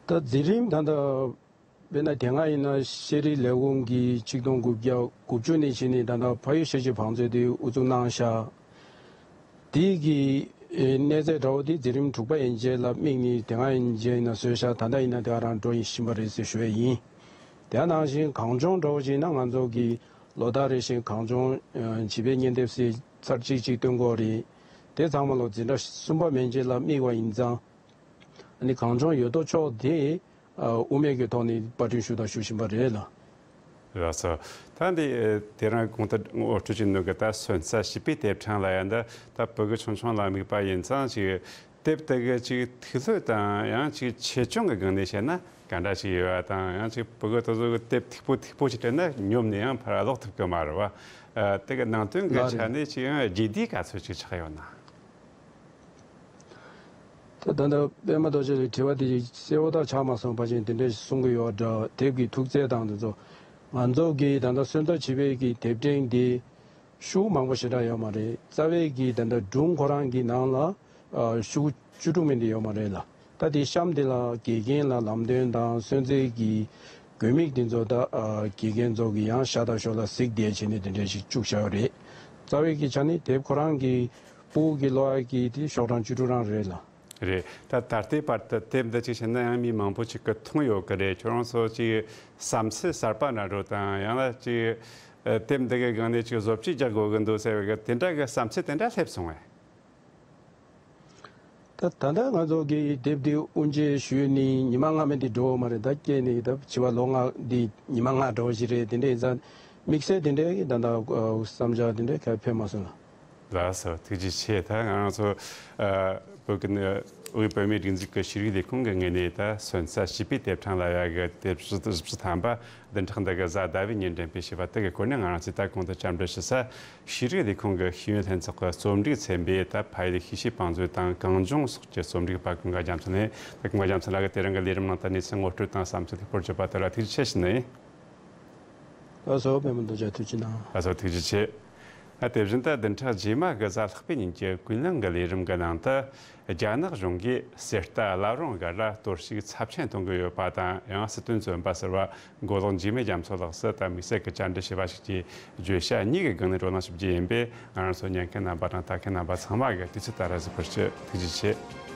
ད་འཛིན་རིམ་ད་ལྟ་དཔེར་ན་དེ་སྔ་ཡིན་ན་ཤེས་རིག་ལས་ཁུངས་ཀྱིས་ཆིག་སྟོང་དགུ་བརྒྱ་དགུ་བཅུ་ནས་བྱས་ནས་ད་ལྟ་ཕ་ཡུལ་ཤེས་བྱའི་བང་མཛོད་དེ་དབུ་འཛུགས་གནང་ཤག་དེ་གི་ཨེ་གནས་ཚད་འདྲ་བོ་དེ་འཛིན་རིམ་དྲུག་པ་ཡན་ཆད་ལ་དམིགས་ནས་དེ་སྔ་ཡན་ཆད་ཡིན་ན་བཟོས་ཤག་ད་ལྟ་ཡིན་ན་དེ་ག་རང་འགྲོ་ཡིན་བཞིན་པ་རེད་ཟེར་ཞུ་ཡས་ཡིན། དེ་ནང་བཞིན་གངས་ལྗོངས་འདྲ་བོ་ཅིག་ཡིན་ན་ང་ཚོ་གི་ལོ་ལྟར་རེ་བཞིན་གངས་ལྗོངས་ཨ་བྱིས་པའི་བརྙན་དེབ་ཟེར་ཚར་གཅིག་གཅིག་སྟོན་གྱི་ཡོད་རེད། དེ་ཚང་མ་ལོ་འཛིན་གྲྭ་གསུམ་པ་མན་ཆད་ལ་དམིགས་པ་ཡིན་ཙང་། ཨ་ནི་གངས་ལྗོངས་ཡོད་དོ་ཅོག་དེ་ཨ་དབུ་མེད་ཀྱི་ཐོག་ནས་པར་སྐྲུན་ཞུ་དང་ཞུ་བཞིན་པ་རེད་ལ། ལགས་སོ། ད་འདི་ཨ་དེ་རིང་གོང་དུ་ངོ་སྤྲོད་བྱས་ནོ་གི་ད་སོན་རྩ་བྱིས་པའི་དེབ་ཕྲེང་ལ་ཡང་། ད་ད་ཕྲུ་གུ་ཆུང་ཆུང་ལ་དམིགས་པ་ཡིན་ཙང་། ཅིག་དེབ་དེ་གི་ཅིག་མཐུག་ལྷོད་དང་ཡང་ཅིག་ཆེ་ཆུང་གི་སྒང་ནས་བཤད་ན་ག་འདྲ་ཅིག་ཡོད་པ་དང་། ཡང་ཅིག་ཕྲུ་གུ་དེ་ཚོ་གི་དེབ་མཐུག་པོ་མཐུག་པོ་ཅིག་སྤྲད་ན་ཉོབ་ནས་ཡང་ཕར་ཀློག་ཐུབ་ཀྱི་མ་རེད་པ། ཨ་དེ་གི་ནང་དོན་གི་ལགས་རེད། ཆ་ནས་ཅིག་ཡང་རྒྱས་བསྡུས་ག་ཚོད་ཅིག་ཆགས་ཡོད་ན། ད་ད་ལྟ་པད་མ་རྡོ་རྗེ་ལགས་ཀྱི་དྲི་བ་དེ་གསལ་པོ་ད་ཆགས་མ་སོང་། ཕལ་ཆེར་དེ་འདྲ་གསུང་གི་ཡོད་འདྲ། དེབ་ཀྱི་ཐུགས་བརྩེ་དང་དེ་ཚོ། ང་ཚོ་གིས་ད་ལྟ་སོན་རྩ་བྱིས་པའི་གི་དེབ་ཕྲེང་འདི་ཤུགས་མང་པོ་ཞེ་དྲག་ཡོད་མ་རེད། རྩ་བའི་གི་ད་ལྟ་སྒྲུང་ཁོ་རང་གི་ནང་ལ་ཨ་ཤུགས་བཅུ་དྲུག་མིན་དེ་ཡོད་མ་རེད་ལ། ད་དེ་གཤམ་དེ་ལ་དགེ་རྒན་ལ་ལམ་སྟོན་དང་སོན་རྩའི་གི་དགོས་དམིགས་དེ་ཚོ་ད་ཨ་དགེ་རྒན་ཚོ་གི་ཡང་ཤ་དང་ཞོ་ལ་གཟིགས་བསྡད་བྱས་ནས་དེ་འདྲ་ཞིག་བཅུག་བཞག་ཡོད་རེད། རྩ་བའི་གི་ཆ་ནས་དེབ་ཁོ་རང་གི་ཕྲུ་གུ་གི་ཀློག་ཡག་གི་དེ་ཤོག་གྲངས་བཅུ་དྲུག་རང་རེད་ལ། རེད། ད་ད་ལྟའི་བར་དུ་དེབ་འདི་གཅིག་བྱས་ན་ཡང་མི་མང་པོ་ཅིག་གིས་མཐོང་ཡོད་ཀྱི་རེད། ཁྱོད་རང་ཚོ་ཅིག་བསམ་ཚུལ་གསར་པ་འདྲ་འདྲ་དང་། ཡང་ན་ཅིག་ཨ་དེབ་འདི་གི་སྒང་ནས་ཅིག་བཟོ་བཅོས་རྒྱག་དགོས་ཀྱི་འདུག་ཟེར་བའི་གི་དེ་འདྲ་གི་བསམ་ཚུལ་དེ་འདྲ་སླེབས་སོང་ངས། ད་ད་ལྟ་ང་ཚོ་གི་དེབ་འདི་དབུ་འབྱེད་ཞུས་ནས་ཉི་མ་ལྔ་མིན་དེ་འགྲོ་བ་མ་རེད། ད་སྐྱེས་ནས་ད་བྱིས་པ་ལོ་ལྔ་འདི་ཉི་མ་ལྔ་འགྲོ་བཞིན་རེད། དེ་འདྲ་ཡིན་ཙང་དམིགས་བསལ་དེ་འདྲའི་ད་ལྟ་བསམ་འཆར་དེ་འདྲ་གང་ཡང་ཕེབས་མ་སོང་ལ། ལགས་སོ། ཐུགས་རྗེ་ཆེ། ད་ང་རང་ཚོ་ཨ་བོད་ཀྱི་དབུས་བོད་མིའི་སྒྲིག་འཛུགས་ཀྱི་ཤེས་རིག་ལས་ཁུངས་ཀྱི་ངོས་ནས་ད་སོན་རྩ་བྱིས་པའི་དེབ་ཕྲེང་ལབ་ཡག་གི་དེབ་བཞི་བཞི་བཅུ་ཐམ་པ་བདུན་ཕྲག་འདི་གི་གཟའ་ཟླ་བའི་ཉིན་འགྲེམས་སྤེལ་བྱས་པ་དེ་གི་སྐོར་ནས་ང་རང་ཚོས་ད་གོང་དུ་བཅར་འདྲི་ཞུ་ས་ཤེས་རིག་ལས་ཁུངས་ཀྱི་ཤེས་ཡོན་ལྷན་ཚོགས་ཀྱི་རྩོམ་སྒྲིག་ཚན་པའི་ད་ཕ་ཡུལ་ཤེས་བྱའི་བང་མཛོད་དང་གངས་ལྗོངས་སོགས་ཀྱི་རྩོམ་སྒྲིག་པ་ཀུན་དགའ་རྒྱ་མཚོ་ནས། ད་ཀུན་དགའ་རྒྱ་མཚོ་ལགས་ཀྱིས་དེ་རིང་གི་ལས་རིམ་ནང་ད་གནས་ཚུལ་ངོ་སྤྲོད་དང་བསམ་ཚུལ་སྤེལ་བརྗོད་པ་དེ་ལ་ཐུགས་རྗེ་ཆེ་ཞུ་ནི་ཡིན། ལགས་སོ། པད་མ་རྡོ་རྗེ་ཐུགས་རྗེ་གནང་། ལགས་སོ། ཐུགས་རྗེ་ཆེ། ཨ་དེ་བཞིན་དུ་བདུན་ཕྲག་རྗེས་མ་གི་གཟའ་ལྷག་པའི་ཉིན་གྱི་ཀུན་གླེང་གི་ལས་རིམ་གྱི་ནང་དུ་རྒྱ་ནག་གཞུང་གིས་གསེར་རྟ་བླ་བྲང་སྒར་ལ་གཏོར་བཤིག་ཚབས་ཆེན་གཏོང་གི་ཡོད་པ་དང་། ཡང་སྲིད་དོན་བཙོན་པ་ཟུར་པ་མགོ་ལོག་འཇིགས་མེད་རྒྱ་མཚོ་ལགས་སུ་ད་དམིགས་བསལ་གྱི་བཅར་འདྲི་ཞུས་པ་ཞིག་གི་བརྗོད་བྱ་གཉིས་ཀྱི་སྒང་ནས་བགྲོ་གླེང་ཞུ་རྒྱུ་ཡིན་པས། ང་རང་ཚོ་ཉན་མཁན་རྣམ་པ་དང་ལྟ་མཁན་རྣམ་པ་ཚང་མ་གིས་དུས་ཚོད་ལྟར་གཟིགས་པར་ཞུ། ཐུགས་རྗེ་ཆེ།